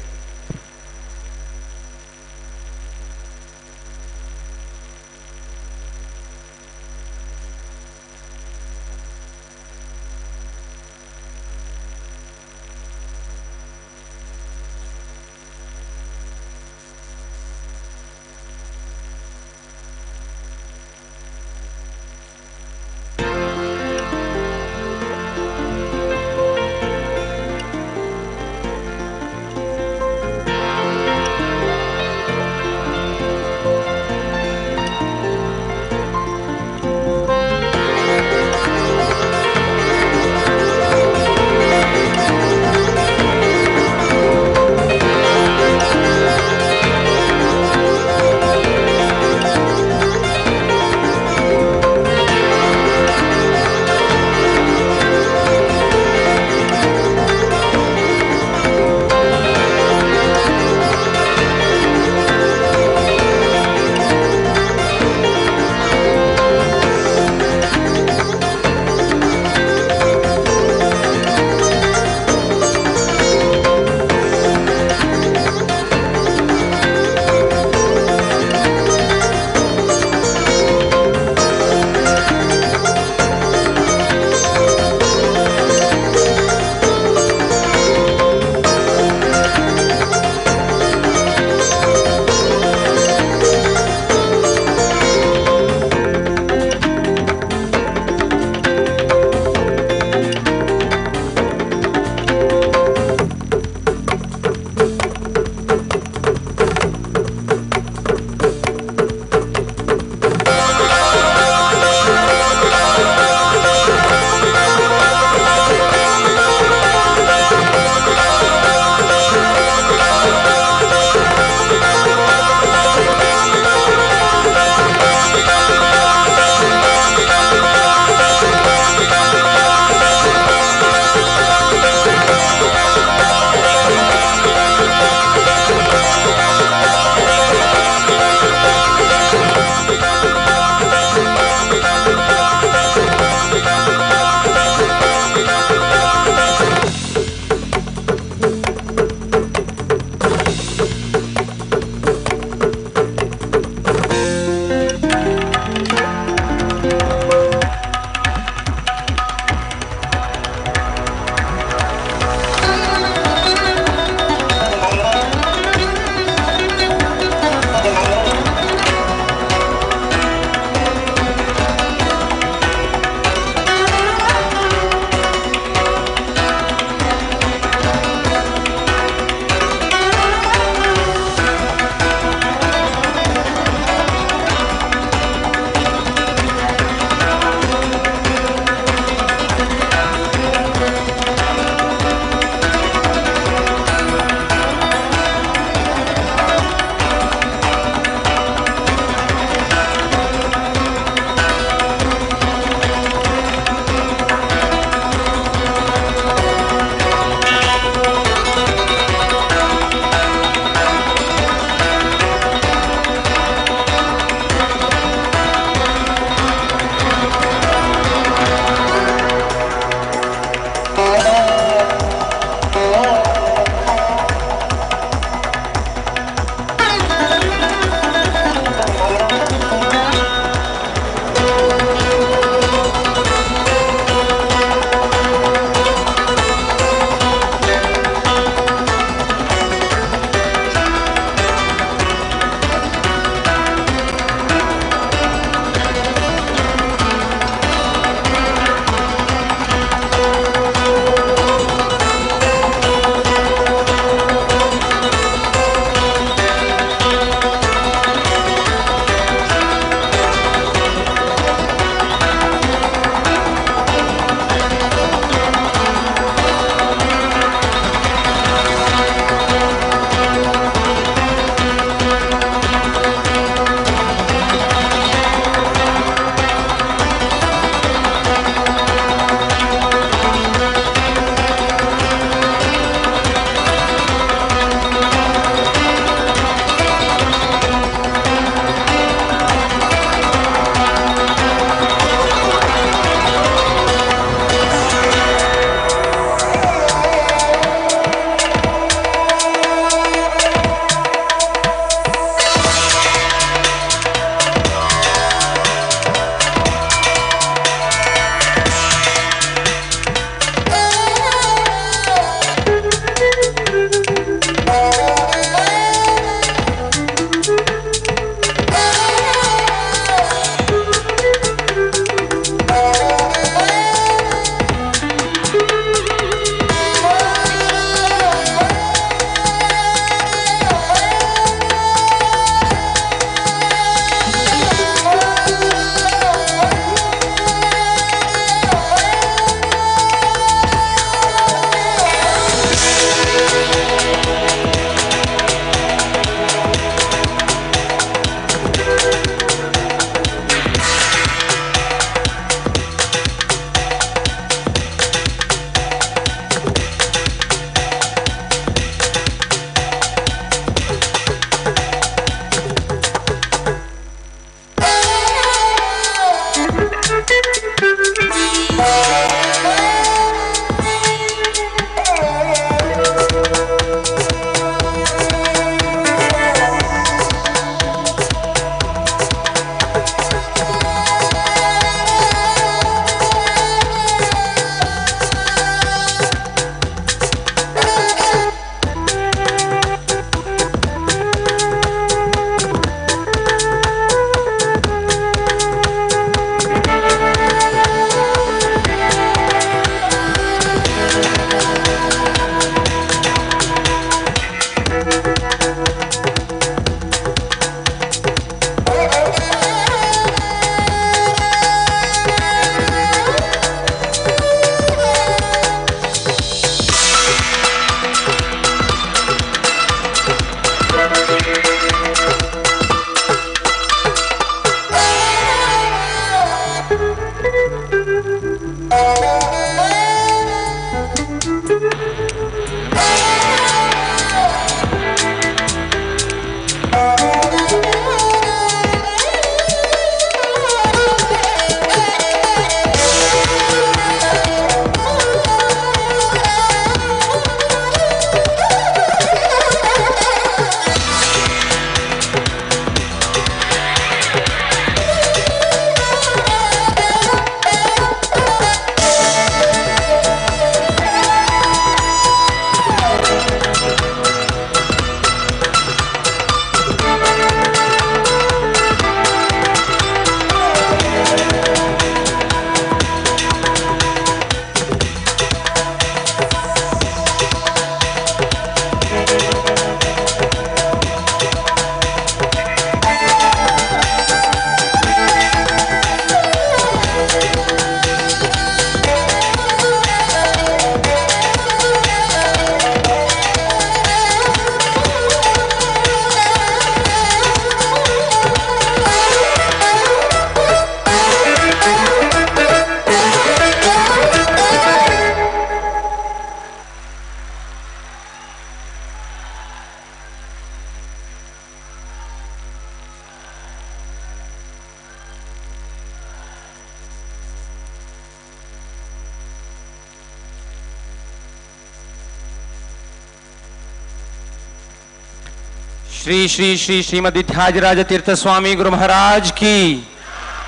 Shri Shri Shri Shrimad Vidyadhiraj तीर्थ स्वामी गुरु महाराज की,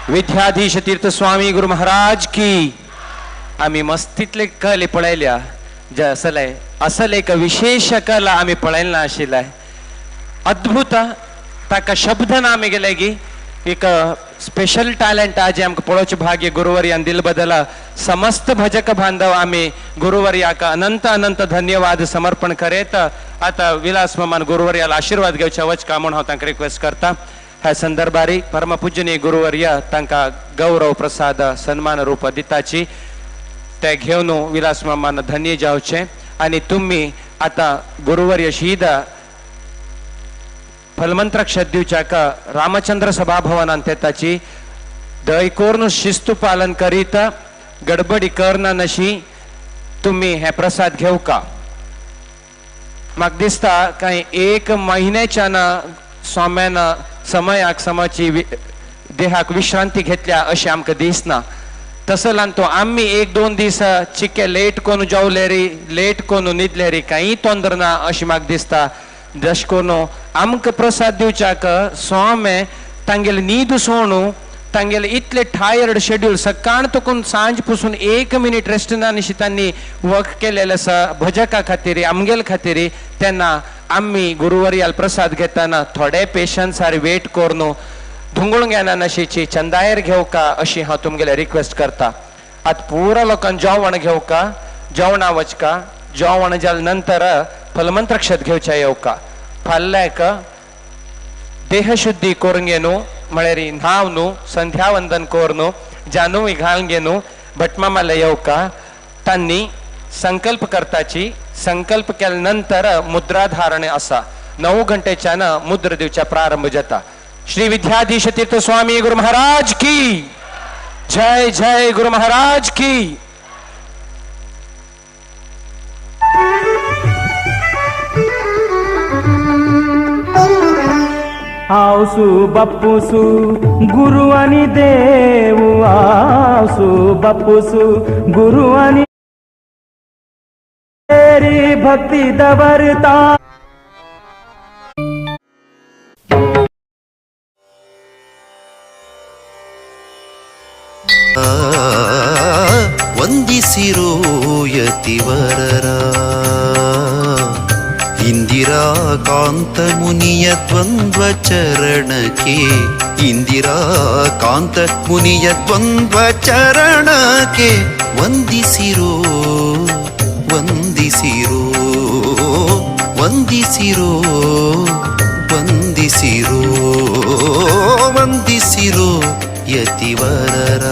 विद्याधीश तीर्थ स्वामी गुरु महाराज की। आमी मस्तीतले कले पळयल्या जे असले असल एक विशेष कला आमी पळयला ना आशिल्ले अद्भुत, ताका शब्द ना आमी गेले की एक स्पेशल टॅलेंट जे आमकां पळोवचें भाग्य गुरुवर्यान दिल बदला। समस्त भजक बांधव आमी गुरुवर्याक अनंत अनंत धन्यवाद समर्पण करेत। आतां विलास मामान गुरुवर्याला आशीर्वाद घेवचे वचका म्हूण हांव तांकां रिक्वेस्ट करता। ह्या संदर्भारी परमपूजनीय गुरुवर्य तांकां गौरव प्रसाद सन्मान रूप दिताची ते घेवन विलास मामान धन्य जावचें आनी तुमी आतां गुरुवर्य शीद फलमंत्राक्षत दिवच्याक रामचंद्र सभाभवनांत येताची दय कोरून शिस्तू पालन करीत गडबडी करना नशी तुम्ही हे प्रसाद घेवका। म्हाका दिसता कांय एक महिन्याच्यान स्वाम्यान समयाक समाची देहाक विश्रांती घेतल्या अशें आमकां दिसना। तसो तो आमी एक दोन दीस चिके लेट कोन जेवले री लेट कोन न्हिदले री कांय तोंदर ना अशें म्हाका दिसता। जश कोन आमकां प्रसाद दिवच्याक स्वामे तांगेले न्हीद सोणू तांगेले इतले टायर्ड शेड्यूल सकाळ तकून सांज पसून एक मिनीट रेस्ट ना निशी तांणी वर्क केलेलें आसा भजका खातीर आमगेले खातीर। तेन्ना आमी गुरुवर्याल प्रसाद घेतना थोडे पेशन्सार वेट करून धुंगळूंक येना नशीची चंदायर घेवका अशी हांव तुमगेले रिक्वेस्ट करता। आतां पुरा लोकांक जेवण घेवका, जेवणा वचका, जेवण जाले नंतर फलमंत्राक्षत घेवच्या येवका। फाल्याक देहशुद्धी करून घेनु म्हळ्यार न्हाव न्हू संध्यावंदन करून जानूय घालून घेनु भटमामाला येवका। तांणी संकल्प करताची संकल्प केल्या नंतर मुद्रा धारणे आसा 9 घंटेच्यान मुद्रा दिवच्या प्रारंभ जाता। श्री विद्याधीश तीर्थ स्वामी गुरु महाराज की जय, जय गुरु महाराज की। आवसू बापूसू गुरु आणि देव, आवसू बापूसू गुरु आणि तेरी भक्ती दवरता। ವಂದಿಸಿರೋ ಯತಿವರರ ಇಂದಿರಾಕಾಂತ ಮುನಿಯ ದ್ವಂದ್ವ ಚರಣಕ್ಕೆ, ಇಂದಿರಾಕಾಂತ ಮುನಿಯ ದ್ವಂದ್ವ ಚರಣಕ್ಕೆ ವಂದಿಸಿರೋ ವಂದಿಸಿರೋ ವಂದಿಸಿರೋ ವಂದಿಸಿರೋ ವಂದಿಸಿರೋ ಯತಿವರರ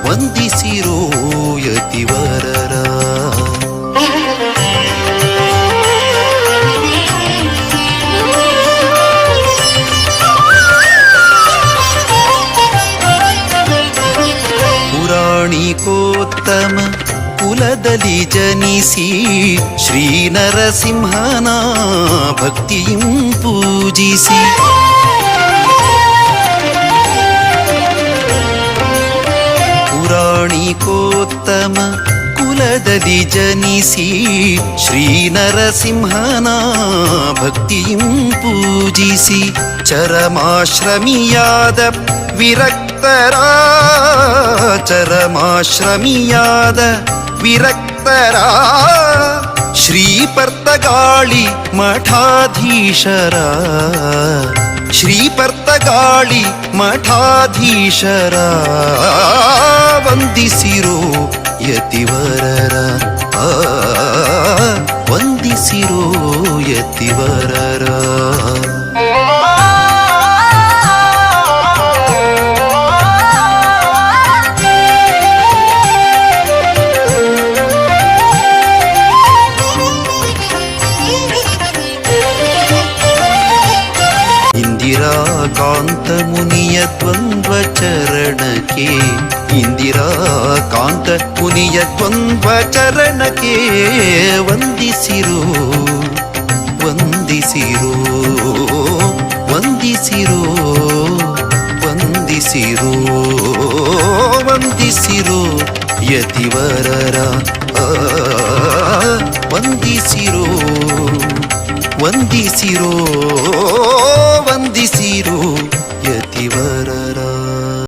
ವಂದಿಸಿರೋ ಯತಿವರರ. ಪುರಾಣಿಕೋತ್ತಮ ಕುಲದಲ್ಲಿ ಜನಿಸಿ ಶ್ರೀ ನರಸಿಂಹನ ಭಕ್ತಿಯಂ ಪೂಜಿಸಿ. ಪುರಾಣಿಕೋತ್ತಮ ಕುಲದಲ್ಲಿ ಜನಿಸಿ ಶ್ರೀ ನರಸಿಂಹನ ಭಕ್ತಿಯಂ ಪೂಜಿಸಿ. ಚರಮಾಶ್ರಮಿಯಾದ ವಿರಕ್ತರ, ಚರಮಾಶ್ರಮಿಯಾದ ವಿರಕ್ತರ, ಶ್ರೀ ಪರ್ತಗಾಳಿ ಮಠಾಧೀಶರ, ಶ್ರೀ ಪರ್ತಗಾಳಿ ಮಠಾಧೀಶರ ವಂದಿಸಿರೋ ಯತಿವರರ, ವಂದಿಸಿರೋ ಯತಿವರರ. ಇಂದಿರಾಕಾಂತ ಮುನಿಯ ದ್ವಂದ್ವ ಚರಣಕ್ಕೆ, ಇಂದಿರಾಕಾಂತ ಮುನಿಯ ದ್ವಂದ್ವ ಚರಣಕ್ಕೆ ವಂದಿಸಿರೋ, ವಂದಿಸಿರೋ, ವಂದಿಸಿರೋ, ವಂದಿಸಿರೋ, ವಂದಿಸಿರೋ ಯತಿವರರ, ವಂದಿಸಿರೋ, ವಂದಿಸಿರೋ, ವಂದಿಸಿರೋ